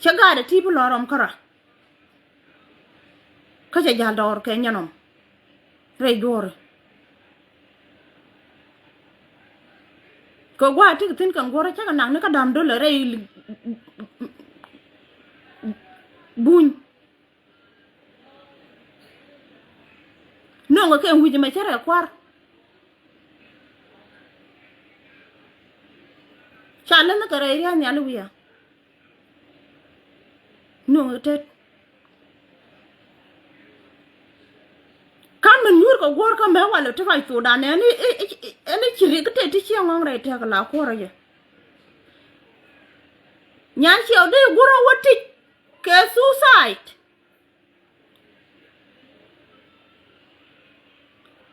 Cä gatdɛ ti bi lɔ rɔm kärɔa. Kä cɛ ja̱l dɔɔr kɛ nyɛn ɔm rɛy duɔɔri. Kɛ gua̱a̱ tik thi̱n kɛn guɔ̱rä cä kɛ nak ni kä da̱m dolɛ rɛy buny. Nöŋɛ kɛ wi̱c mɛ cä rɛ kua̱r. Ca lä ni kɛ rɛy ria̱a̱n nhial wi̱i̱ a. nuɔ̱ŋ tet. Kan min nyuur kɛ guɔ̱r kä mɛ walɛ ti ruac thokdan ɛn i̱, i̱, i̱, ɛn i̱ ci rik tet ti ciɛ ŋɔ̱ŋ rɛy tɛk la kuɔrä jɛ. Nyan ciɛ wä dee guɔ̱r wä tic kɛ suicide.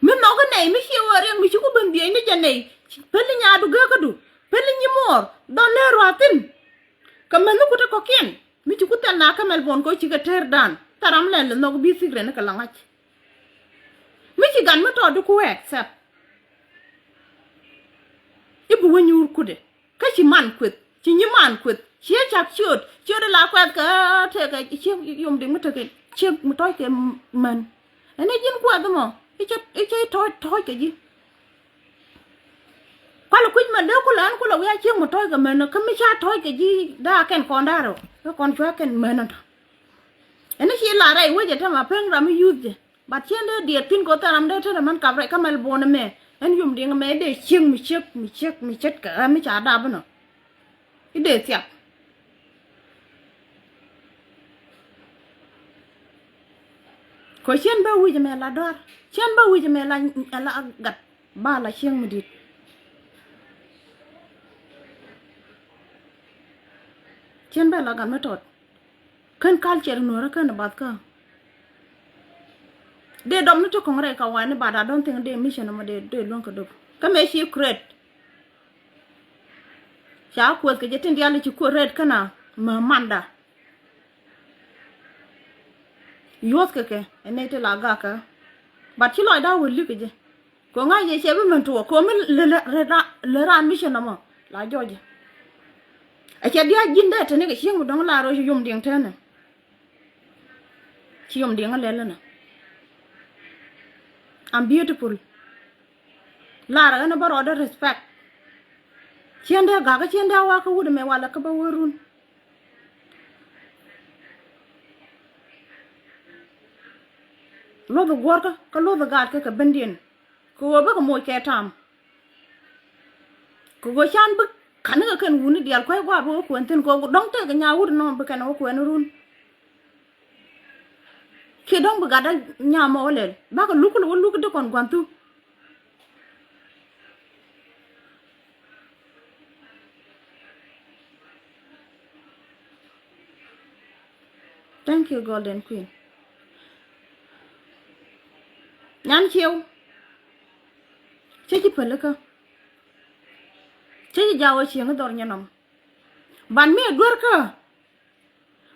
Mi nhɔk inɛy mi ciɛ wä riɛk mi ci ku ben dhiec ni jɛ nɛy. Peli nyaadu geekädu, peli nyi muɔɔr dhɔn nee ruaathin. Kɛ mɛn ni ku ti kɔkiɛn mi ci ku thɛl na kä mɛl buɔn kɛ ci kɛ teer dan thɛram lɛl nhɔk bi thik rɛn kɛ la ŋa̱c. Mi ci gat mi tɔɔt di ku wɛ accept. I̱ bi wä nyuur kudɛ. Kä ci man kueth, ci nyi man kueth, ci cak ciöt, ciöt la kuɛth kɛ tekɛ ciek yom diŋ mi tekɛ ciek mi tɔc kɛ män. Ɛn i̱ ji̱n kuɛth mɔ i̱ cɛ, i̱ cɛ tɔc, tɔc kɛ ji̱. Kualɛ kui̱c mɛ dee kulɛ ɛn kulɛ wi̱i̱ a ciek mi tɔc kɛ män kä mi ca tɔc kɛ ji̱ daa kɛn kɔn da̱rɛ kä kɔn cua kɛn män ɔtɔ. Ɛn i̱ ci la rɛy wecɛ tɛmɛ a peŋ ram mi yuth jɛ. But cien dee diɛt thi̱n kɛ thɛn ram dee te dee mɛn kap rɛy kä mɛl buɔ̱n ɛmɛ. Ɛn yum diɛŋ ɛmɛ dee ciek mi ciek mi ciek mi ciek kɛ ɣä mi ca dap inɔ. I̱ dee thiap. Kɛ cien bä wi̱c ɛmɛ la dɔ̱a̱r, cien bä wi̱c ɛmɛ la, la gat ba la cieŋ mi di̱t. Cien bä la gat mi tɔt. Kän culture nuɔrä kän bath kä. Dee dɔm ni ti kɔŋ rɛy ka wani, but I don't think dee mission mɔ dee, dee luɔ̱ŋ kɛ dop. Kä mɛ ci create. Ca kueth kɛ jɛ tin diali ci kueth red känä mɛ manda. Yuɔth kɛ kɛ ɛn nɛy ti la gakä. But ci lɔcda wä lik kɛ jɛ. Kɛ ŋa̱c yɛ cɛ bi mɛn tuɔɔk kɛ mi lɛ, lɛ, lɛ, lɛ raan mi cɛ nɔmɔ la jɔɔcɛ. Ɛ cɛ dia̱a̱c ji̱n dee teni kɛ cieŋ mi dɔ̱ŋ la rɔ ci yom diɛŋ tɛnɛ. Ci yom diɛŋ lɛl nɛ. I'm beautiful. Lar ɣän bä rɔɔdɛ respect. Cien dee gakä cien dee wakä wut mɛ walɛ kä bä wä run. Luɔth guɔ̱rkä kä luɔth gaatkä kɛ bendiɛn. Kɛ ɣöö bäkɛ moc kɛ tam. Kɛ ɣöö can bi ka̱n kɛ kɛn wuni diaal kuec gua̱a̱p bi wä kuɛn thi̱n kɛ ɣöö dɔ̱ŋ tëëkɛ nya wut nɔmɔ bi kɛn wä kuɛn run. Kiɛ dɔ̱ŋ bi gatdä nya mɔ wä lɛl bakɛ luk kɛ luk wä luk kɛ dee kɔn gua̱n thuk. Thank you, Golden Queen. Nyan ciew. Cä ji̱ pälikä. Cä ji̱ jaw a cieŋ dhɔr nyɛ nɔm. Ban mi a duer kä.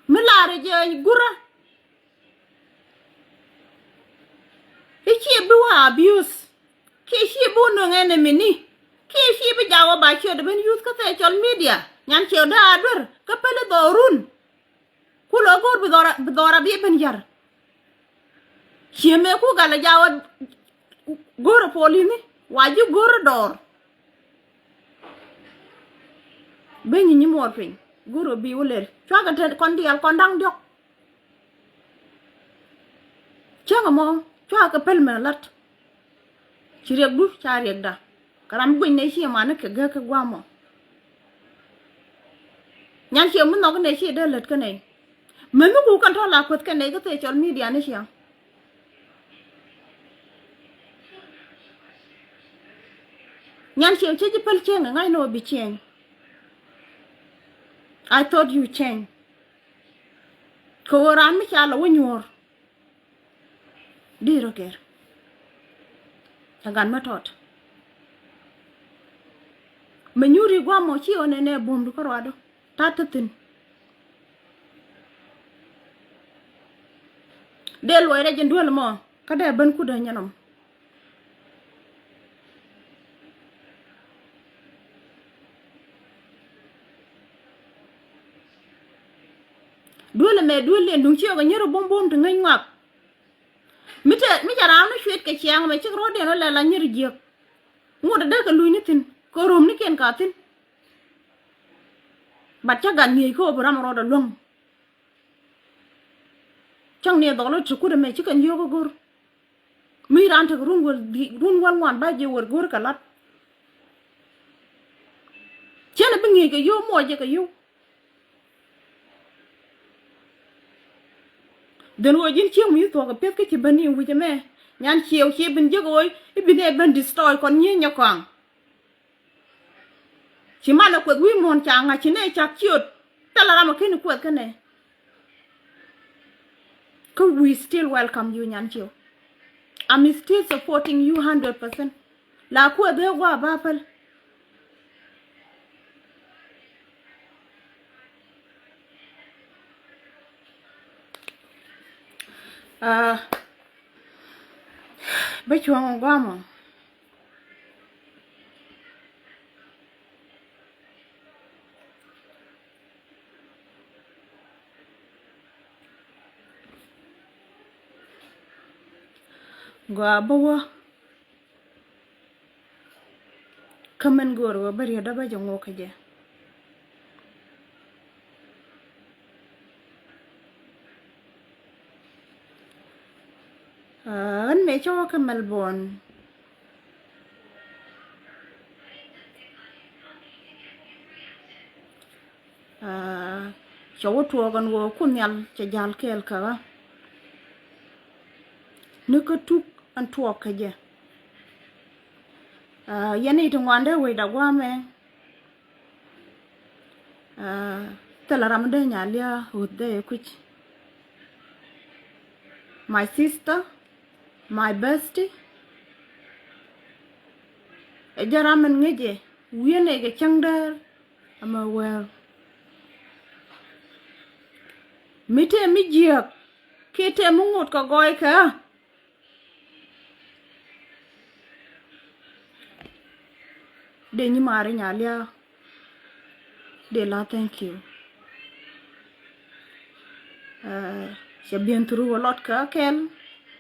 Mi lar jɛ gurä. I̱ ci bi wä abuse. Kiɛ ci bi wä nuŋ enemy ni. Kiɛ ci bi jaw a ba ciöt ben use kä social media. Nyan ciew dee a duer kä päli dhɔrun. Ku lɔ go̱o̱r bi dhɔra, bi dhɔra bi ben yar. Ciemɛ ku gal a jawa go̱o̱r a polini wa ji̱ go̱o̱r a dɔɔr. Ben nyi nyi muɔɔr piny go̱o̱r a bi wä lɛl cuakɛ te kɔn diaal kɔn da̱ŋ diɔ̱k. Cäŋ ɛmɔ cuakɛ päl mɛ lat. Ci riɛkdu ca riɛkda. Kɛ ram guiny nɛ ci ɛmani kɛ gäk kä guamɔ. Nyan ciɛ mi nhɔk nɛ ci dee lät kä nɛy. Mɛ mi ku kɛn tɔ̱ la kueth kɛ nɛy kä thee cɔl media ni ciɛ. Nyan ciɛ cä ji̱ päl cieŋ ɛ ŋa̱c ni wä bi cieŋ. I thought you change. Kɛ ɣöö raan mi ca lɔ wä nyuɔ̱ɔ̱r. Di rɔ kɛr. Ɛ gat mä tɔt. Mɛ nyuuri guam mɔ ci ɣän ɛnɛ buɔ̱mdu kä ruadu. Tat tä thi̱n. Dee luɔc rɛc in duel mɔ kä dee ben kudä nyɛnɔm. Duel ɛmɛ duel liɛn duŋ ci ɣɔk ɛ nyɛr ɛ buɔ̱m buɔ̱m ti ŋäc ŋuak. Mi te mi ca raam ni cuet kɛ ciaŋ mɛ cik ruɔ̱diɛn rɔ lɛ la nyir jiäk. Ŋot dee kɛ luny ni thi̱n kɛ rom ni kiɛn ka thi̱n. Bat cä gat ŋi̱eec kä ɣöö bi ram ruɔdɛ luäŋ. Cäŋ ni dhɔl i̱ ti kut ɛmɛ ci kɛn yio̱o̱k i̱ go̱r. Mi raan tek run wäl, run wäl ŋuan ba jiɛ wër go̱r kɛ lat. Cien ɛ bi ŋi̱eec kɛ yio̱o̱k muɔc jɛ kɛ yio̱o̱k. Dhen ɣöö ji̱n cieŋ mi thuɔ̱k ɛ piɛth kä ci ben ni wi̱c ɛmɛ. Nyan ciew cie bin jiäk ɣöö i̱ bin ɛ ben destroy kɔn nyieny nyɛ kɔaŋ. Ci malɛ kueth wi̱i̱ muɔ̱ɔ̱n ca ŋa̱c ci nɛ cak ciöt. Thilɛ ram ɛ keni kueth kä nɛ. Kä we still welcome you nyan ciew. I'm still supporting you hundred percent. La kueth ëë gua̱a̱ ba päl. Ah, bä cuɔ̱ŋ guamɔ. Gɔaa bä wä. Kä min go̱o̱r ɣöö bä riet dɔ̱ bä jɛ ŋuɔk kä jɛ. Ɣän mëë cä wä kä Melbourne. Cɛ wä tuɔɔk ɛn ɣöö Kuoth Nhial cɛ ja̱l kɛɛl kä ɣä. Ni kä tuk ɛn tuɔɔk kä jɛ. Yɛn i̱ ti ŋuandɛ wecda guamɛ. Thilɛ ram dee nya lia̱a̱ ɣöth dee kui̱c. My sister, my bestie. Ɛ jɛ ram ɛn ŋäcɛ wi̱i̱ ɛn ɛ kɛ cäŋ däär. Amɛ wɛɛr mi tëë mi jiääk kiɛ tëë mi ŋot kɛ gɔɔy kɛ. Dee nyimaari nya lia̱a̱. Dee la thank you. Cɛ biɛn through a lot kä kɛl.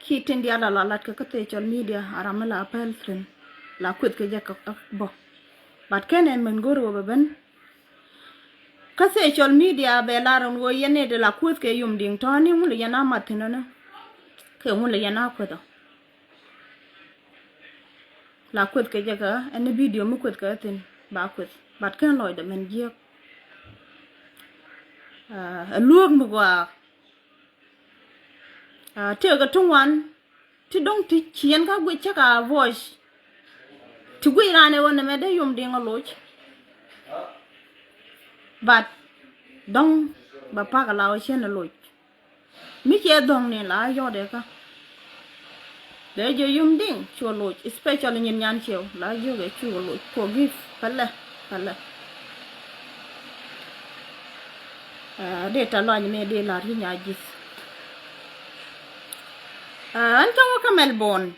Ki tin diaal a la lat kä kä social media a ram mi la pɛl thi̱n la kueth kɛ jɛ kä bä. But kɛn ɛ mɛn go̱r wä bɛ ben. Kä social media bɛ lar ɛn ɣöö yɛn ni di la kueth kɛ Yom Diŋ tɔ̱ ni ŋun lɛ yɛn a mat thi̱n ɛnɛ. Kɛ ŋun lɛ yɛn a kueth ɔ. La kueth kɛ jɛ kä ɛn ni video mi kueth kɛ thi̱n ba kueth. But kɛn lɔcdɛ mɛn jiäk. Ɛ luäk mi gɔaa. Tëëkɛ ti ŋuan ti dɔ̱ŋ ti ciɛn kä guic cä ka voice. Ti guic raan ɛ ɣöö nɛmɛ dee Yom Diŋ ɛ loc. But dɔ̱ŋ bɛ pak ɛ la ɣöö ciɛn ɛ loc. Mi ciɛ dhɔ̱ŋ ni la yɔt ɛ kä. Dee jɛ Yom Diŋ cu ɛ loc, especially nyin nyan ciɛw la jiök ɛ cu ɛ loc. Forgive pälɛ pälɛ. Dee tɛ lɔny mi dee la̱r yi nya ji̱th. Ɛn cä wä kä Melbourne.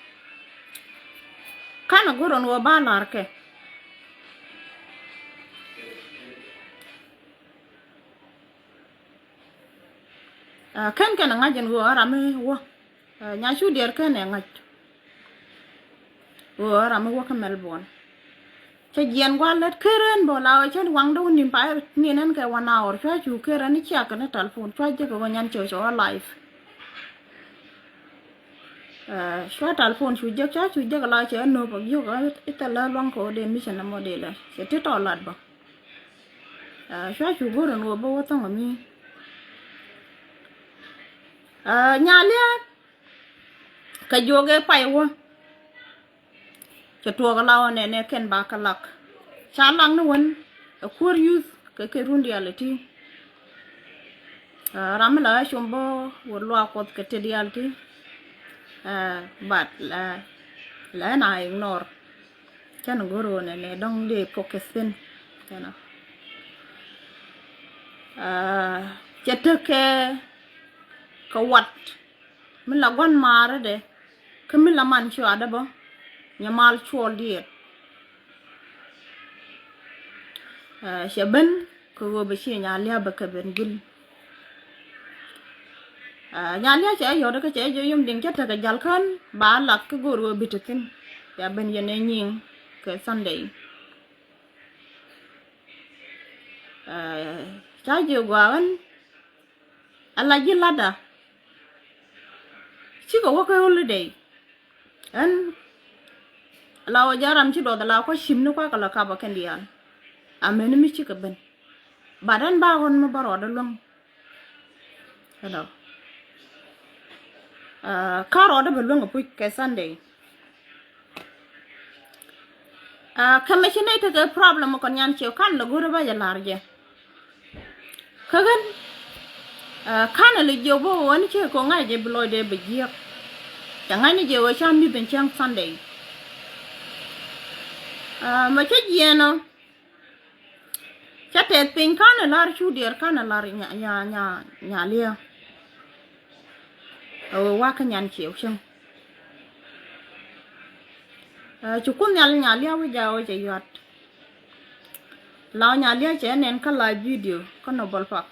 Kanɛ go̱r ɛn ɣöö ba la̱r kɛ. Kɛn kɛn ɛ ŋa̱c ɛn ɣöö ɛ ram mi wä. Nya cu diɛɛr kɛn ɛ ŋa̱c. Ɣöö ɛ ram mi wä kä Melbourne. Cä jiɛn gua̱a̱r lät ker ɛn bä la ɣöö cä waŋdä wä ni̱n pay ni̱n ɛn kɛ one hour cua cu ker ɛn i̱ ciak kɛn i̱ telephone cua jek ɣöö nyan cɛ cɛ wä live. Cua telephone cu jek cua cu jek la cɛ ɛn nööp ɛ giök i̱ thilɛ luaŋ kɛ ɣöö dee mission ɛmɔ dee lɛ cɛ ti tɔ lat bä. Cua cu go̱r ɛn ɣöö bä wä thɔŋ ɛmi. Nya lia̱a̱ kɛ jiök ëë pay wä. Cɛ tuɔɔk ala ɣɔn nɛnɛ kɛn ba kä lak ca lak ni wän. Ɛ kuäär youth kɛ kɛ run diaal ɛ ti. Ram mi la ɣä com bä wä luaak kuɔth kɛ ti diaal ti. But la la ɛn a ignore. Cɛn go̱r ɣöö nɛnɛ dɔ̱ŋ dee focus thin. Cɛ tekɛ kɛ wat. Mi la gua̱n maarädɛ kä mi la man cuaadä bä nyɛ mal cuɔl diɛɛt. Cɛ ben kɛ ɣöö bɛ ciɛ nya lia̱a̱ bɛ kɛ ben gul. Nya lia̱a̱ cɛ yɔt kä cɛ jɛ yom diŋ cɛ tekɛ jal kän ba lak kä go̱o̱r ɣöö bi te thi̱n. Cɛ ben yɛn ɛ nyiŋ kɛ Sunday. Ca ji̱ gua̱a̱ ɣän ala ji̱ latda. Cikɛ wä kä holiday. Ɣän ala wä jaram ci duɔth ala kua̱ cim ni kua̱ kɛ la kapä kɛn diaal. Amäni mi cikɛ ben. But ɣän ba ɣɔn mi bä rɔɔdä luäŋ. Hello. Aa, kä rɔɔdä bɛ luäŋ a puc kɛ Sunday. Aa, kä mɛ ci nɛy tekɛ problem kɔn nyan ciɛ kan lɛ go̱rä ba jɛ lar jɛ. Kä ɣän, aa, kan lɛ jiɛ bä wä ni ciɛ kɔ ŋa̱c jɛ bi lɔcdɛ bɛ jiɛk. Cɛ ŋa̱c ni jɛ wä ca mi̱th in cäŋ Sunday. Aa, mɛ cä jiɛn ɔ. Cä tɛth piny kanɛ lar cu diɛɛr kanɛ lar nya, nya, nya, nya liɛ. Ɛ wee wakä nyan ciew cäŋ. Ɛ, ci kun nhial nya liɛ wi̱c a wee cɛ yuat. La nya liɛ cɛ nɛn kä live video kä Noble Park.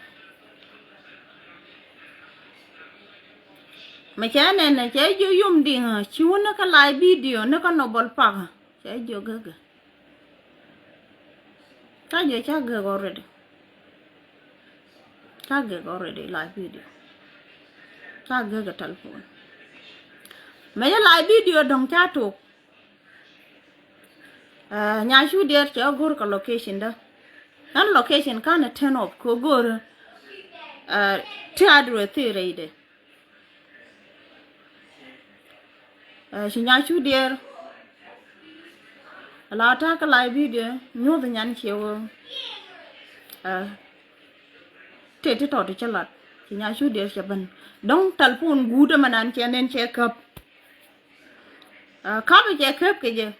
Mɛ cɛ nɛn cɛ jiök yum diŋ ci wun ni kä live video ni kä Noble Park. Cɛ jiök gägä. Ca jɛ ca gek already. Ca gek already live video. Ca gek a telephone. Mɛ jɛ live video dɔ̱ŋ ca tok. Ɛ, nya cu diɛɛr cɛ go̱r kɛ location dä. Ɛn location kanɛ turn off kɛ go̱r, ɛ, ti address ti rɛydɛ. Ɛ, ci nya cu diɛɛr. La ta̱a̱ kä live video nyuɔth nyan ciɛ wee. Ɛ, tëë ti tɔt cä lat ci nya cu diɛɛr cɛ ben. Dɔ̱ŋ telephone guut ɛmɛ nan cɛ nɛn cɛ käp. Ɛ, käp cɛ käp kɛ jɛ.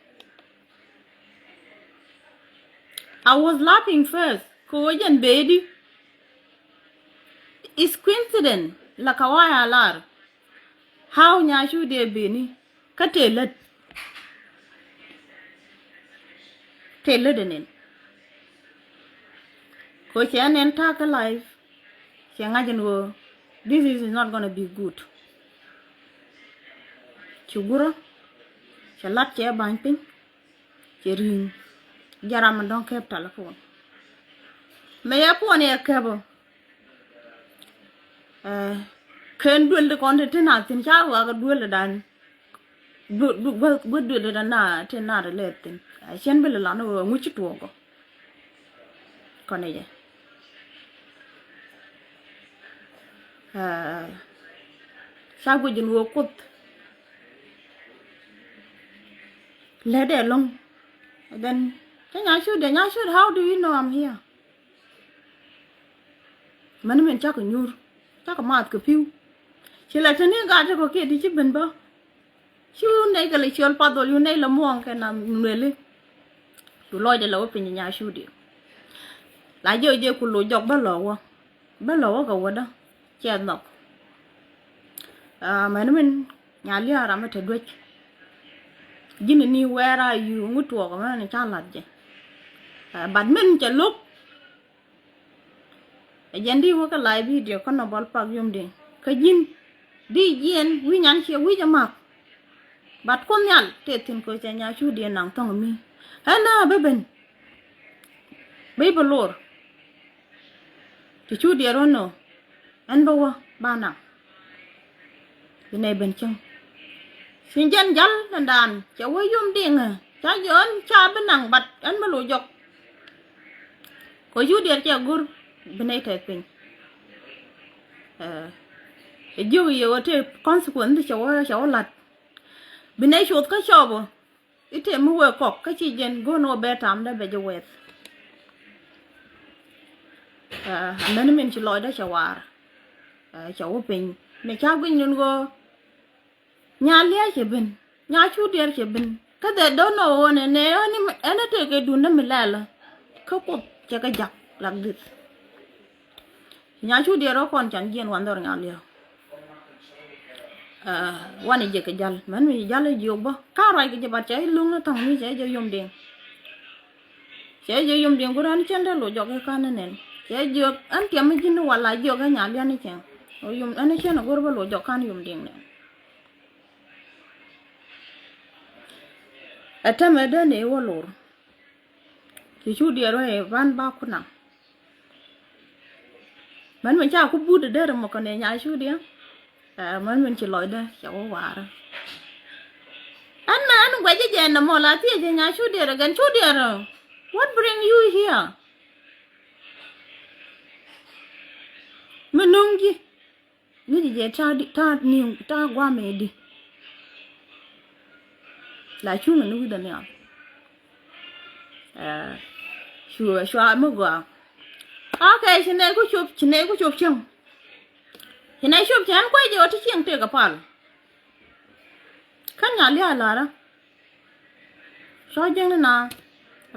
I was laughing first kɛ wee jɛn bedi. It's coincidence la ka waya lar. How nya cu diɛɛr beni kä tëë lät. Tëë lät ɛnɛn. Kɛ cɛ ɛnɛn ta̱a̱ kä live. Cɛ ŋa̱c ɛn ɣöö this is not gonna be good. Ci gurä cɛ lat cɛ ba̱ny piny. Cɛ ri̱ŋ. Jɛ ram mi dɔ̱ŋ kɛp telephone. Mɛ yɛ puɔn yɛ kɛp ɔ. Ɛ, ken duel di kɔn ti ti na thin ca wak duel di dan. Guä duel di dan na ti na di lɛ thin. Ɛ, cɛn bi lɛ lan wä ŋuci tuɔk ɔ. Kɔn i̱ jɛ. Ɛ, ca guic in wä kuoth. Lɛ dɛ lɔŋ. Then cɛ nya cu dɛ nya cu, how do you know I'm here? Mɛn min cakɔ nyuur cakɔ maath kɛ pi̱w. Ci lɛ te ni gat ti kɔ kiɛ ti ci ben bä. Ci wun nɛy kɛ lɛ ciöl path dhɔl yun nɛy lɛ muɔ̱ɔ̱ŋ kɛ na nueli. Cu lɔcdɛ lɛ wä piny nya cu diɛ. La jiɛ wä jiɛ ku loc jɔk bä lɔ wä bä lɔ wä kɛ wädä. Cɛ nhɔk. Aa, mɛn min nya lia̱a̱ ram mi te duec. Ji̱n ni where are you ŋut tuɔɔk mɛn ca lath jɛ. Aa, but min cɛ lo̱k. Ɛ jɛn di wä kä live video kä Noble Park yom di kä ji̱n di jiɛn wi̱c nyan ciɛ wi̱c ɛ mak. But kun nhial tëë thi̱n kɛ cɛ nya cu diɛ naŋ thɔŋ mi ɛn na bä ben. Bä i̱ bä lor. Ti cu diɛ ruɔ̱n nɔ ɛn bä wä ba naŋ. Bi nɛy ben cäŋ. Ci jɛn jal ni dan cɛ wä yom diŋ ca jɛ ɣän ca bi naŋ bat ɛn mi lo̱c jɔk. Kɔ cu diɛɛr cɛ go̱r bi nɛy tɛth piny. Ɛ jiök yɛ ɣöö tëë consequence cɛ wä cɛ wä la̱t. Bi nɛy cuɔth kä cɔɔp ɔ. I̱ tëë mi wëë kɔk kä ci jɛn go̱o̱n ɣöö bɛ tamdä bɛ jɛ wɛth. Ɛ mɛn min ci lɔcdä cɛ waar. Ɛ cɛ wä piny mi ca guic nun ɣöö nya lia̱a̱ cɛ ben nya cu diɛɛr cɛ ben kä dhɛ do̱n ɣöö nɛ nɛ ɛn ɛ tëë kɛ duundä mi lɛl. Kä kuoth cɛ kɛ jak lak dhi̱th. Nya cu diɛ rɔ kɔn can jiɛn wan dhɔr nya lia̱a̱. Ɛ wani jɛ kɛ jal mɛn mi jal jiök bä ka ruac kɛ jɛ bat cɛ i̱ luŋ ni thɔŋ mi cɛ jɛ yom diŋ. Cɛ jɛ yom diŋ ku rɛn cɛn dee lo̱c jɔk i̱ kan ni nɛn cɛ jiök ɛn tiɛm mi ji̱n ni wala jiök ɛ nya lia̱a̱ ni cɛŋ. Ɛ yom ɛn cɛn ɛ go̱r bä lo̱c jɔk kan yom diŋ nɛn. Ɛ tɛmɛ dee ni wä lor. Ci cu diɛ ruac i̱ ban ba ku naŋ. Mɛn min ca ku but dee rɛ mɔkɔ nɛ nya cu diɛ. Ɛ mɛn min ci lɔcdɛ cɛ wä warä. Ɛn na ɛn guɛc jɛ jɛ nɛ mɔ la thiecɛ nya cu diɛ rɛ gɛn cu diɛ rɛ. What bring you here? Mi nuŋ ji̱. Ŋi̱ci jɛ ta̱a̱ di, ta̱a̱ ni̱, ta̱a̱ gua̱a̱mɛ di. La cuŋ ni wi̱dɛ nhiam. Ɛ, cua, cua mi gɔaa. Okay, ci nɛy ku cop, ci nɛy ku cop cieŋ. Ci nɛy cop cieŋ, ɛn kuec jɛ ɣöö ti cieŋ tëëk a pal. Kä nya lia̱a̱ la̱rä. Cua jiäkni na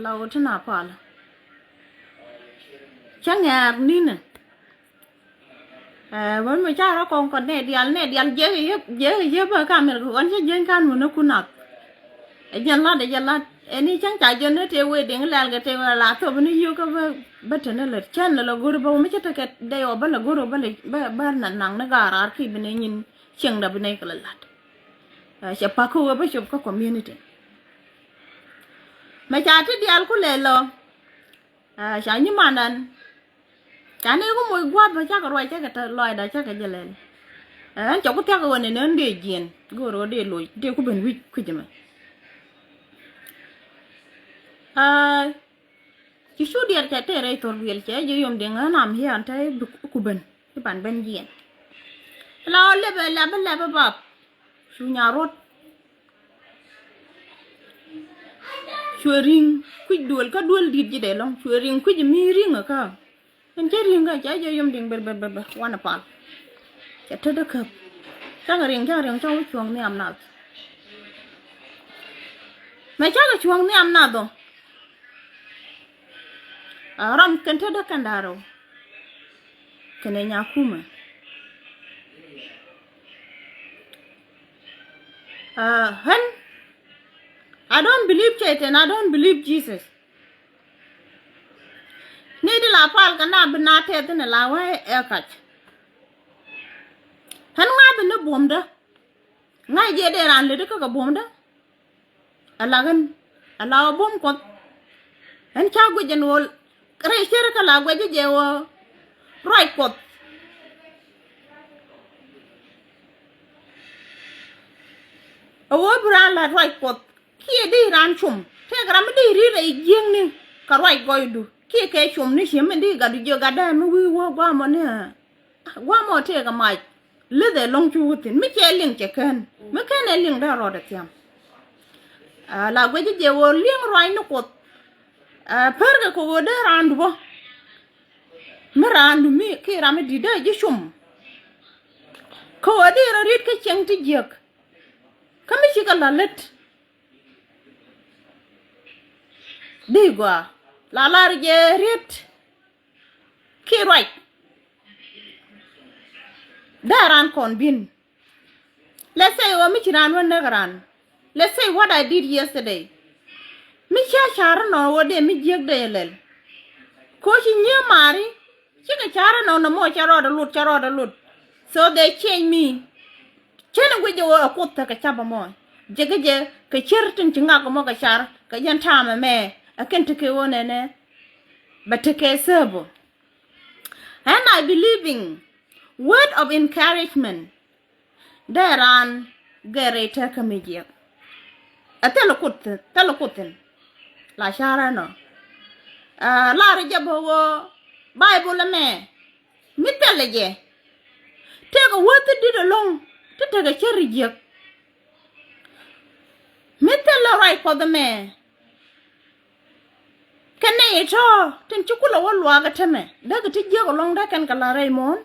la ɣöö ti na pal. Cä ŋɛ̈r ni̱nɛ. Ɛ, wän mi ca rɔ kɔŋ kɔn nɛ dial, nɛ dial jiɛk i̱ yep, jiɛk i̱ yep bä kamil kɛ ɣɔn cä jiäkni kan wun ni kun nath. Ɛ jɛn lat, ɛ jɛn lat. Ɛn i̱ cäŋ ca jiön ni tëë wee diŋ lɛl kɛ tëë wee la thop ni yio̱k kä bä, bä te ni lät. Cän ni la go̱r bä wä mi cä tekɛ dee ɔ bä la go̱r ɔ bä la, bä, bä na naŋ ni gaar raar ki bi ni nyin cieŋdä bi ni kɛ la lat. Ɛ, cɛ pak kä wee bä cop kä community. Mɛ ca ti dial ku lɛ lɔ. Ɛ, ca nyimandan. Ca ni ku moc gua̱a̱th bä cakɛ ruac cakɛ te lɔcda cakɛ jɛ lɛl. Ɛ, ɛn cɛ ku thia̱k ɣöö nɛn ɣän dee jiɛn. Go̱o̱r ɣöö dee loc, dee ku ben wi̱c kui̱c ɛmɛ. Ɛ, ci cu diɛt cɛ tëë rɛy thor wiɛl cɛ jɛ yom diɛŋ ɣän am hiɛ an te bi ku ben. Ci ban ben jiɛn. La ɣöö lɛpɛ lɛpɛ lɛpɛ bap. Cu nya ruɔ̱t. Cuɛ ri̱ŋ kui̱c duël kä duël di̱t ji̱ dee lɔ̱ŋ. Cuɛ ri̱ŋ kui̱c mi ri̱ŋ kä. Ɛn cä ri̱ŋ kä cä jɛ yom di̱ŋ ber ber ber ber wanɛ pal. Cɛ tetdä käp. Cakɛ ri̱ŋ cakɛ ri̱ŋ cakɛ wä cuɔ̱ŋ nhiam nath. Mɛ cakɛ cuɔ̱ŋ nhiam nath ɔ. A ram kɛn tetdä kɛn da̱rɛ ɔ. Kɛnɛ nyakumɛ. Ɛ, ɣän, I don't believe Satan, I don't believe Jesus. Ni di la pal kɛ na bi na tɛth ni la wee ɛ kac. Ɣän ŋa̱th ni buɔ̱mdä. Ŋa̱c jɛ dee raan lät kä kɛ buɔ̱mdä. Ala ɣän, ala ɣä buɔ̱m Kuɔth. Ɣän ca guic ɛn ɣöö rɛy cär kä la guic jɛ ɣöö ruac Kuɔth. A ɣöö bi raan la ruac Kuɔth kiɛ di raan cum. Tëëkɛ ram mi di ri̱t rɛy jiäkni kɛ ruac gɔɔydu kiɛ kɛ cum ni ci mi di gatdu jiök gatdä mi wi̱i̱ wä gua̱a̱mɔ ni. Gua̱a̱mɔ tëëkɛ mac. Lith ɛ lɔ̱ŋ cu wä thi̱n mi cɛ liŋ cɛ kän mi kän ɛ liŋ dee rɔɔdɛ thiam. A, la guic jɛ ɣöö liŋ ruac ni Kuɔth. A, pärkɛ kɛ ɣöö dee raandu bä. Mi raandu mi ki ram mi di̱t dee ji̱ cum. Kɛ ɣöö di rɔ ri̱t kä cieŋ ti jiäk. Kä mi cikɛ la lät. Di gɔaa la lar jɛ riet. Ki ruac. Dee raan kɔn bin. Let's say ɣöö mi ci raan wä näk raan. Let's say what I did yesterday. Mi cia car inɔ ɣöö dee mi jiäk dee lɛl. Koci nyiee mari. Cikɛ car inɔ nɔmɔ cɛ rɔɔdɛ lut, cɛ rɔɔdɛ lut. So they change me. Cɛn in guic jɛ ɣöö ɛ Kuoth tekɛ cap ɛmɔ. Jɛ kä jɛ kɛ cär tin ci ŋak ɛmɔ kɛ car kɛ jɛn ta̱a̱m ɛmɛ. Ɛ kɛn tekɛ ɣöö nɛnɛ. Bɛ tekɛ sääbä. And I believing word of encouragement. Dee raan gɛr rɛy tɛ̈kä mi jiɛk. Ɛ thilɛ Kuoth, thilɛ Kuoth thi̱n. La ca̱rä nɔ. Ɛ, lar jɛ bä ɣöö Baibol ɛmɛ mi thilɛ jɛ. Tëëkɛ wäthi di̱t ɛlɔ̱ŋ ti tekɛ cär jiäk. Mi thilɛ ruac Kuɔth ɛmɛ. Kɛ nɛy tɔ̱ tin ci kulɛ wä luaak ɛ tämɛ dee kɛ ti jiäk ɛlɔ̱ŋ dee kɛn kɛ la̱r rɛy muɔ̱ɔ̱n.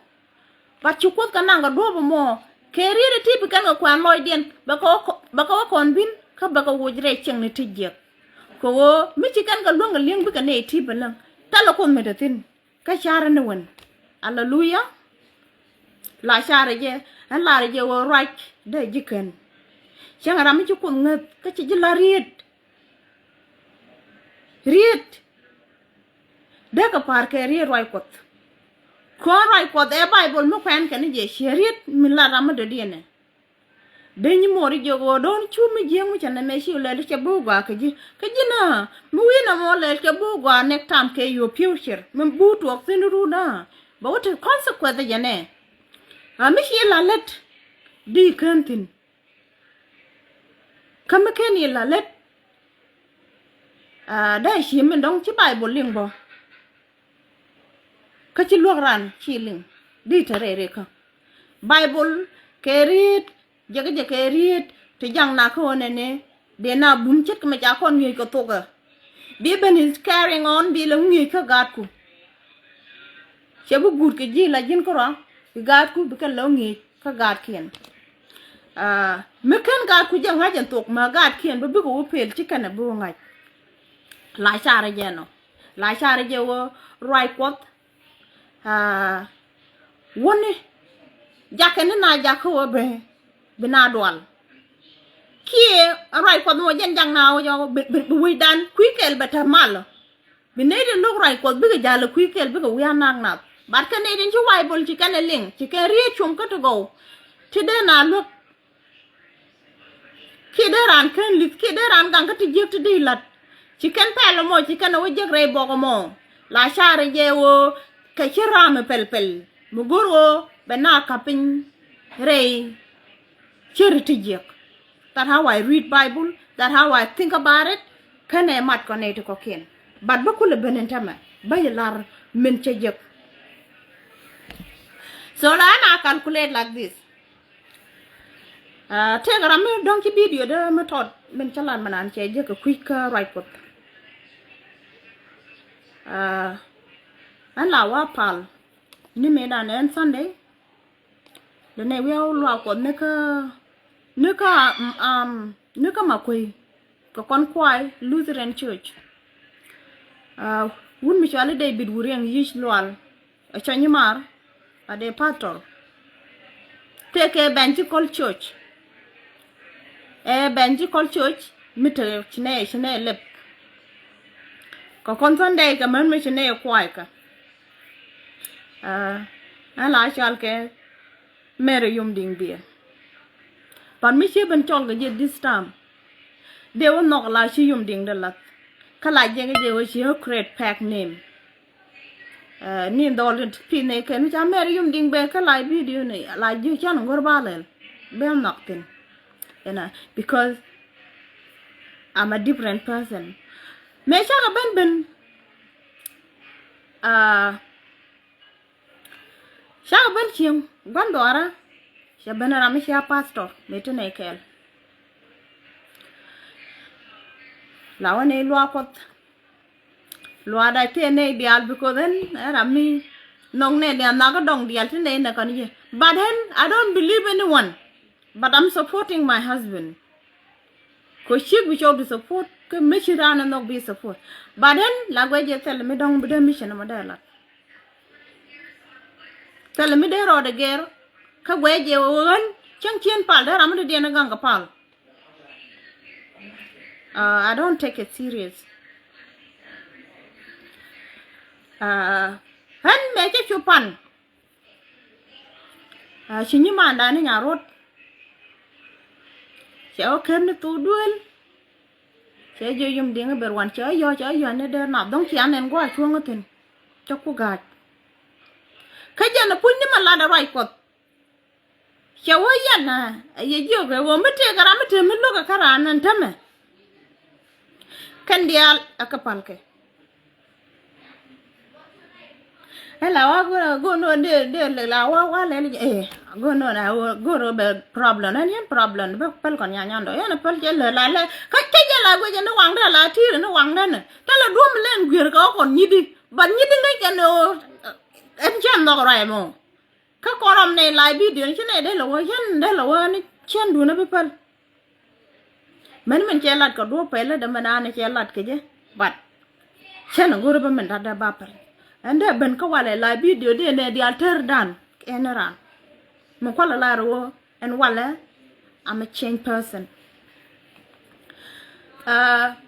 But ci Kuoth kɛ naŋ kɛ duɔ̱ɔ̱p ɛmɔ kɛ riet ɛ ti bi kɛn kɛ kuɛ̈ɛ̈n lɔcdiɛn bɛ kɛ wä kɔ-, bɛ kɛ wä kɔn bi̱n kä bɛ kɛ woc rɛy cieŋni ti jiäk. Kɛ ɣöö mi ci kɛn kɛ luäŋ kɛ li̱eŋ bikɛ nɛy ti bɛ läŋ thilɛ Kuoth mi te thi̱n. Kä carɛ ni wän. Aleluya. La carɛ jɛ ɛn larɛ jɛ ɣöö ruac dee ji̱ kän. Cäŋ ram mi ci Kuoth ŋäth kä ci ji̱ la̱r riet. Riet. Dee kɛ pa̱a̱r kɛ riet ruac Kuɔth. Kɔn ruac Kuɔth ɛ Baibol mi kuɛn kɛn jɛ ciɛ riet mi la ram mi dɔ̱diɛn ɛ. Dee nyi muɔɔr i̱ jiök ɣöö do̱n cu mi jiääk mi cɛ nɛmɛ ci lɛl i̱ cɛ bi wä gɔaa kɛ ji̱. Kɛ ji̱ nä mi wi̱i̱ nɔmɔ lɛl cɛ bi wä gɔaa next time kɛ your future mi bi wä tuɔɔk thi̱n run nä. Bɛ wä te consequence jɛ nɛ. A mi ci la lät di kään thi̱n. Kä mi ken i̱ la lät. A dee ci min dɔ̱ŋ ci Baibol liŋ bä. Kä ci luäk ran ci liŋ di te rɛy rɛy kä. Bible kɛ riet, jɛ kä jɛ kɛ riet ti jaŋ na kä ɣän ɛnɛ. Dee na bum ce̱tkɛ mɛ ca kɔn ŋi̱eec kɛ thokɛ. Bi ben is carrying on bi lɛ ŋi̱eec kä gaatku. Cɛ bi guut kɛ ji̱ la ji̱n kärɔa bi gaatku bi kɛn lɛ ŋi̱eec kä gaatkiɛn. Mi ken gaatku jɛ ŋa̱c ɛn thok mɛ gaatkiɛn bä bikɛ wä pel ci kɛn ɛ bi wä ŋa̱c. La carɛ jɛ nɔ, la carɛ jɛ wä ruac Kuɔth. Wäni jakɛ ni na jakä wä bɛ bi na dual. Kiɛ ruac Kuɔth mɔ jɛn jak na wä jɔ bi wecdan kui̱ kɛl bɛ tɛ mal. Bi ney di lo̱k ruac Kuɔth bikɛ jal ɛ kui̱ kɛl bikɛ wi̱i̱ a nak nath. Bat kɛ ney di ci Baibol ci kɛn ɛ liŋ ci kɛn riet com kä ti gɔw. Ti dee na luäk. Kiɛ dee raan ken li̱th kiɛ dee raan gaŋ kä ti jiäk ti dee la̱t. Ci kɛn pɛl ɛmɔ ci kɛn ɛ wä jiäk rɛy bɔk ɛmɔ. La carɛ jɛ ɣöö kɛ ci raam ɛ pɛl pɛl mi go̱r ɣöö bɛ na ka̱p piny rɛy ceri ti jiäk. That how I read Bible, that how I think about it. Kɛn ɛ mat kɔn nɛy ti kɔ̱kiɛn. But bä kulɛ ben in tämɛ bä yi lar min cɛ jiäk. So la ɛn a calculate like this. Tëëkɛ ram mi dɔ̱ŋ ci bidio dee mi tɔt min cä lat mi naan cɛ jek kɛ kui̱c kä ruac Kuɔth. Ɛn la wa pal ni mëëdan ɛn Sunday. Dee nɛ wi̱i̱ a wä luaak Kuɔth ni kä ni kä am ni kä ma kuey kɛ kɔn kuay Lutheran Church. Wun mi cɔali David Wuriɛŋ yic lual. Ɛ cɔny imar a dee pastor. Tëëkɛ Evangelical Church. Ɛ Evangelical Church mi te ci nɛ ci nɛ lep. Kɛ kɔn Sunday kɛ män mi ci nɛ kuay kɛ. Ɛn la cɔal kɛ Mary Yum Diŋ Biɛ. Pan mi ci ben cɔl kɛ jɛ this time. Dee wä nhɔk la ci Yum Diŋ dee lath. Kä la jɛ kɛ jɛ wä ci ɣä create pack name. Ni dhɔl ti pi nɛ kɛn mi ca Mary Yum Diŋ Biɛ kä la bidio ni la ji̱ can ŋor ba lɛl. Ben nhɔk thin. You know, because I'm a different person. Mëë cakɛ ben ben. Cakɛ ben cieŋ gua̱n dhɔaarä. Cɛ ben ram mi cia pastor mëë ti nɛy kɛɛl. La wä nɛy luaak Kuɔth. Luaakda tëë nɛy diaal because ɣän ɛ ram mi nhɔk nɛy diaal nhɔk kä dɔŋ diaal ti nɛy nɛ kɔn yɛ. But ɣän I don't believe anyone. But I'm supporting my husband. Kɛ ciek bi cɔw di support kä mi ci raan nhɔk bi support. But ɣän la guɛc jɛ thil mi dɔ̱ŋ bi dee mission mɔ dee lat. Thil mi dee rɔɔdɛ gɛr kä guɛc jɛ wä ɣän cäŋ cien pal dee ram mi dee diɛn gaŋ kɛ pal. I don't take it serious. Ɣän mëë cä cu pan. Ci nyimandan ni Nyaruot. Cɛ wä ker ni thok duel. Cɛ jiök Yum Diŋ i̱ ber wan cɛ wä yɔ̱ cɛ wä yɔ̱ ni der na dho̱ŋ cian ɛn gua̱a̱ cuɔ̱ŋ ithin. Cɛ ku ga̱a̱c. Kä jɛn a puc ni ma lat a ruac Kuɔth. Cɛ wä yɛn a yɛ jiök ɛ wä mi tëëk ram mi tëë mi lo̱k ɛ kä raan ɛn tämɛ. Kɛn diaal a kä palkɛ. Ɛ la wa go̱o̱r go̱o̱r no̱o̱n dee dee la wa wa lɛl ɛ go̱o̱r no̱o̱n a go̱o̱r bɛ problem ɛn yɛn problem bɛ päl kɔn nyanyan dɔ yɛn päl cɛ lɛ la lɛ kä cɛ jɛ la guic ni waŋdɛ la ti̱i̱r ni waŋdɛ ni thilɛ duɔ̱m lɛn guier kɛ wä kɔn nyidi. But nyidi ŋäc kɛn ɣöö ɛn cɛ nhɔk ruac mɔ. Kä kɔn rɔm nɛ la bidio ni ci nɛ dee lɛ wä yɛn dee lɛ wä ni cɛn duun a bi päl. Mɛn min cɛ lat kɛ duɔ̱ɔ̱p pɛlɛ dee mɛn an cɛ lat kɛ jɛ. But cɛn a go̱rä bä min lat dee ba päl. Ɛn dee ben kä walɛ la bidio dee nɛ diaal tɛr dan ɛn ran. Mi kualɛ lar wä ɛn walɛ. I'm a change person.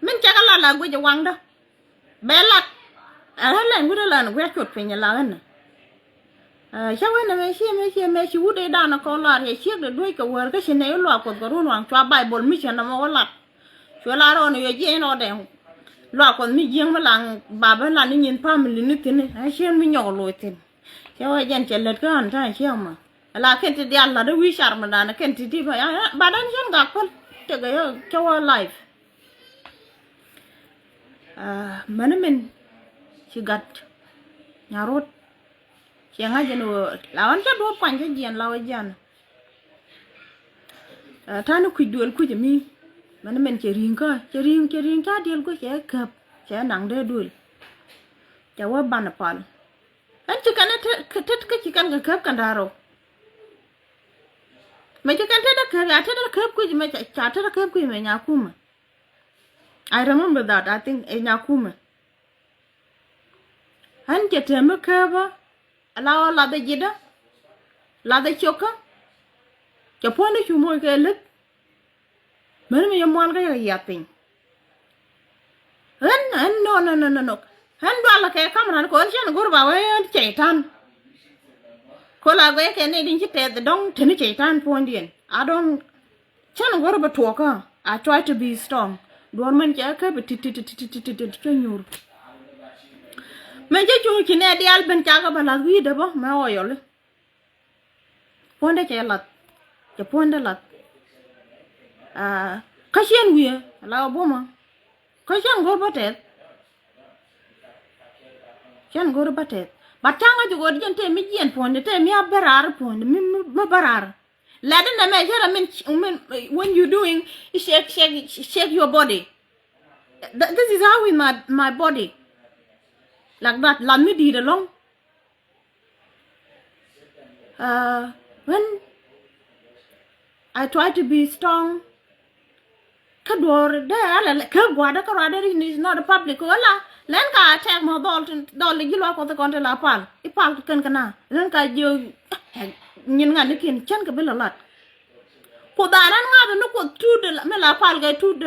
Min cɛ kɛ lat la guic ɛ waŋdä. Bɛ lak. Ɛ ɣän lɛn wi̱cdä lɛn wi̱c cuɔt piny ɛ lak ɣän. Cä wen ɛmɛ ci ɛmɛ ci ɛmɛ ci wut ëë danɛ kɔn lar yɛ ciek dee duec kɛ wäär kä ci nɛy luaak Kuɔth kɛ run waŋ cua Baibol mi cɛ nɔmɔ wä lat. Cuɛ lar ɣɔn yɔ jiɛc nɔ dɛŋ. Luaak Kuɔth mi jiäŋ mi laŋ bapä lan ni nyin pamili ni thi̱n ɛ cien mi nyɔk loc thi̱n. Cɛ wä jɛn cɛ lät kä ɣän ta̱a̱ ciek ma. Ɛ la kɛn ti diaal lat ɛ wi̱i̱ car mi danɛ kɛn ti ti ba ya ba dan cɛn gak päl. Tekɛ yɛ cɛ wä life. Mäni min ci gat Nyaruot. Ciɛ ŋa̱c jɛn ɣöö la ɣän cä duɔ̱ɔ̱p kuany cä jiɛn la ɣä jiɛn. Ɛ, ta̱a̱ ni kui̱c duël kui̱c ɛmi. Mɛn mɛn cɛ ri̱ŋ kä cɛ ri̱ŋ cɛ ri̱ŋ ca diël guic cɛ käp cɛ naŋ dee duël. Cɛ wä banɛ pal. Ɣän ci kɛn tet kä ci kɛn kɛ käp kɛn da̱rä. Mɛ ci kɛn tet ɛ käp ya tet ɛ käp kui̱c mɛ ca tet ɛ käp kui̱c mɛ nyakumɛ. I remember that, I think ɛ nyakumɛ. Ɣän cɛ tɛm mi kääpä ala ɣä lathɛ ji̱dä lathɛ ciokä. Cɛ puɔ̱n ni cu moc kɛ leth. Meni mi yɛ mual kä yɛ yiath piny. Ɣän ɣän no no no no no. Ɣän dualɛ kɛ kamran kɛ ɣän cɛn go̱r ba wee ɣän cɛy-tan. Kol a guɛy kɛ ni din ci tɛth dɔ̱ŋ teni cɛy-tan puɔ̱ndiɛn. I don't Cän go̱r bä tuɔkä. I try to be strong. Duɔr mɛn cɛ kä bä tit tit tit tit tit tit cä nyuur. Mɛn cä cuŋ ci nɛ diaal ben cakɛ bä lath wi̱i̱dä bä mɛ ɣɔyɔli. Puɔ̱ndɛ cɛ lath. Cɛ puɔ̱ndɛ lath. Aa, kä ciɛn wi̱i̱ la bumä. Kä ciɛn go̱r bä tɛth. Ciɛn go̱r bä tɛth. Bat caŋä ci go̱r jɛn tëë mi jiɛn puɔ̱ndɛ tëë mi a bä raar puɔ̱ndɛ mi mi bä raar. Lat in ɛmɛ cɛ rɛ min, min, when you doing, you shake, shake, shake your body. Th- this is how in my, my body. Like that, lat mi di̱i̱t ɛlɔ̱ŋ. Uh, when I try to be strong, kä duɔ̱ɔ̱r dee alɛ kɛ gua̱dä kä ruaadä ri ni not a public wala lɛn ka tɛk mɔ dhɔl tin dhɔl ji̱ luaak kuɔth kɔn ti la pal i̱ pal kɛn kɛ na lɛn ka jiö nyin ŋa̱n ni kiɛn cän kɛ bi la lat. Kuoth an an ŋa̱th ni kuoth tut mi la pal kɛ tut.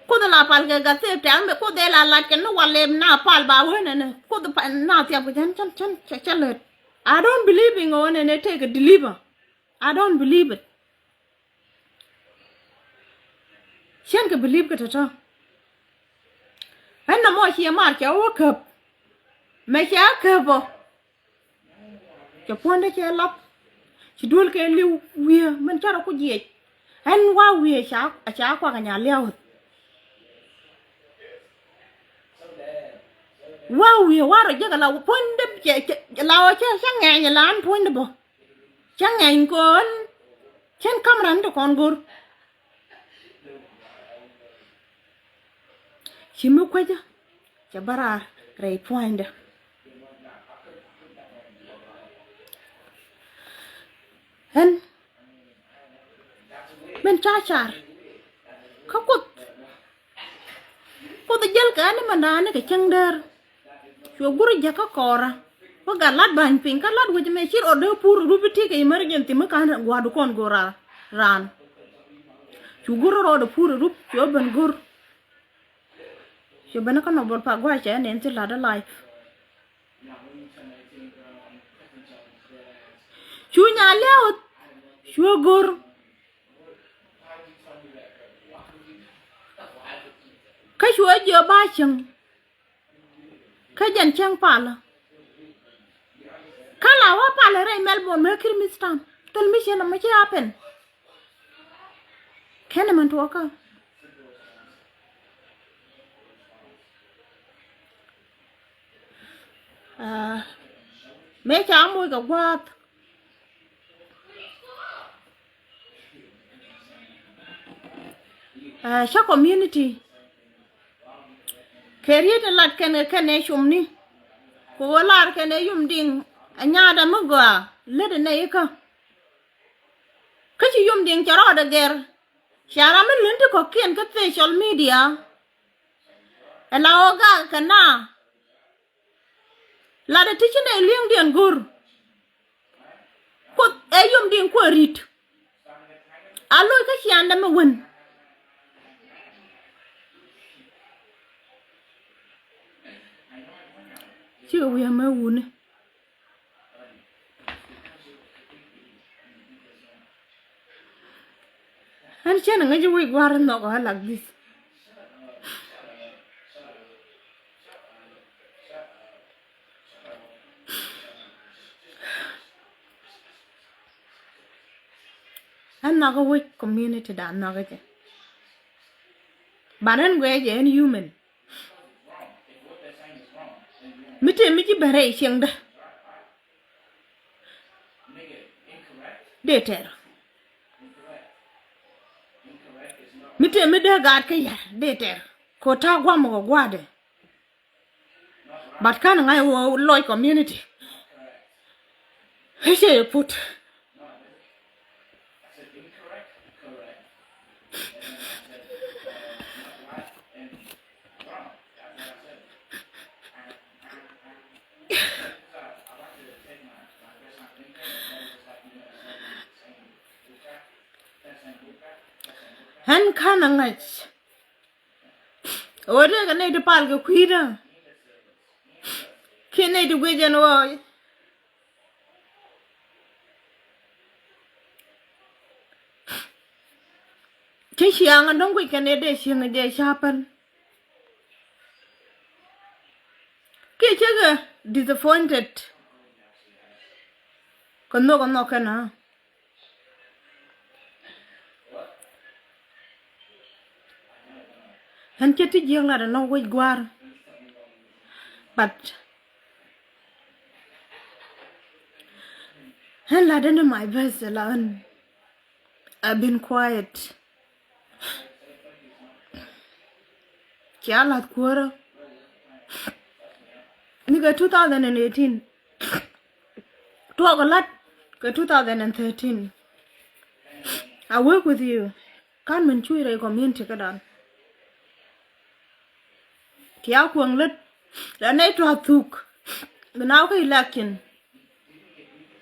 Kuoth la pal kɛ gathep tɛk mi kuoth ila lat kɛ ni wal lep na pal ba wen ɛn kuoth na thiap kɛ cän cän cän cä lät. I don't believe in ɣän ɛn ɛ take a deliver. I don't believe it. Cien kɛ believe kɛ tɔ̱tɔ̱. Ɛn nɔmɔ ciɛ mar cɛ wä käp. Mɛ cɛ a käp ɔ. Cɛ puɔ̱ndɛ cɛ lap. Ci duel kɛ li̱w wi̱i̱ mɛn cä rɔ ku jiɛc. Ɛn wa wi̱i̱ ca ca kuak nya liaw. Wa wi̱i̱ wa rɔ jek la puɔ̱ndɛ cɛ la ɔ cɛ cɛ ŋɛny la an puɔ̱ndɛ bɔ. Cä ŋɛny kɔn cän kamran ti kɔn go̱r. Ci mi kuecä cɛ bä raar rɛy puɔ̱nydä. Ɛn min ca car kä kuoth. Kuoth jäl kɛ ni mɛn da̱a̱ni kɛ cäŋ däär. Cuɛ guur jäkä kɔɔra. Wä gat lat ba̱ny piny kä lat wec mɛ ci rɔɔdɛ pur rup i̱ ti kɛ emergency mi ka̱n gua̱a̱du kɔn go̱o̱r raan. Cu go̱r rɔɔdɛ pur rup cuɛ ben go̱r. Cuɛ ben kä nɔbɔl pa gua̱a̱c cɛ nɛn ti lat life. Cu nya liaw cuɛ go̱r. Kä cuɛ jiɔ ba cäŋ. Kä jɛn cäŋ palä. Kä la wä palä rɛy Melbourne mɛ kir Miss Tam. Thil mi cien amä ci happen. Kɛn mɛn tuɔkä. Mëë ca moc kɛ gua̱a̱th. Cä community kɛ riet in lat kɛn kɛ kɛn ɛ comni. Ku ɣöö lar kɛn ɛ yum diŋ ɛ nyaatdä mi gɔaa lät ɛ nɛy ikä. Kä ci yum diŋ cɛ rɔɔdɛ gɛr. Ca ram mi lun ti kɔ̱kiɛn kä social media. Ɛ la ɣöö gak kɛ na. Latdɛ ti ci nɛy li̱eŋdiɛn go̱r. Kuoth ɛ yom din kuɛ ri̱t. A loc kä ciandɛ mi wen. Cikɛ wi̱i̱ amɛ wuni. Ɣän cän ŋäc wi̱c gua̱r in nhɔk ɣä like this. Ɣän nhɔk ɣä wi̱c community dan nhɔk ɣä jɛ. But ɣän guɛ jɛ ɣän human. Mi tëë mi ji̱ ben rɛy cieŋdä dee tɛr. Mi tëë mi dee gaat kä yär dee tɛr. Kɛ ɣöö ta̱a̱ gua̱a̱m kɛ gua̱a̱dɛ. But ka̱n ŋa̱c ɣöö lɔc community. Hi̱cɛ yɛ put. Ɣän ka̱n a ŋa̱c. Ɣöö dee kɛ nɛy ti pal kɛ kui̱dä. Kiɛ nɛy ti guic ɛn ɣöö ci ciaŋ a dɔ̱ŋ guic kɛ nɛy dee cieŋ jɛ ca̱päl. Kiɛ cä kɛ disappointed. Kɛ nhök a nhɔk kɛn a ɣän cä ti jiäk lat ɛnɔ wec gua̱a̱r. But ɣän lat ɛn my best la ɣän I've been quiet. Cia la̱th kuäärä. Ni kɛ two thousand and eighteen. Tuɔɔk ɛ la̱t kɛ two thousand and thirteen. I work with you. Ka̱n min cuc rɛy community kädan. Cia kuäŋ lät la nɛy tua̱a̱ thuk. Bi naaw kä election.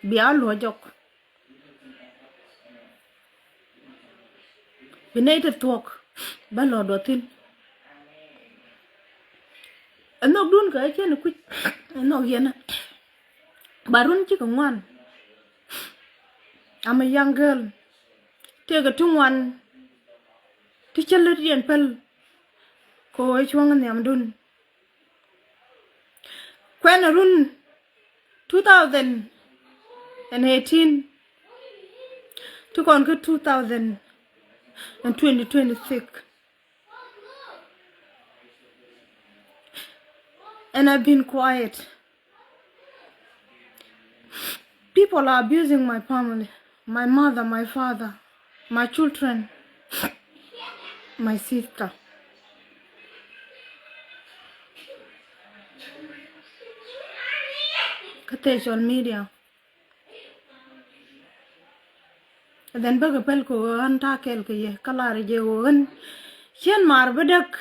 Bia luɔ̱c jɔk. Bi nɛy ti thuɔ̱k bä lɔ̱ɔ̱dɔ thi̱n. Ɛ nhɔkdun kɛ cɛn kui̱c ɛ nhɔk yɛn. Ba run cikɛ ŋuan. I'm a young girl. Tëëkɛ ti ŋuan ti cä lät yɛn päl. Kɛ ɣöö cuɔ̱ŋ nhiamdun. Kuɛn run two thousand and eighteen ti kɔn kä two thousand and twenty twenty-six. And I've been quiet. People are abusing my family, my mother, my father, my children, my sister. Kä social media. Then bäkɛ päl kɛ ɣöö ɣän ta̱a̱ kɛl kɛ yɛ kä lar jɛ ɣöö ɣän cien maar bädäk.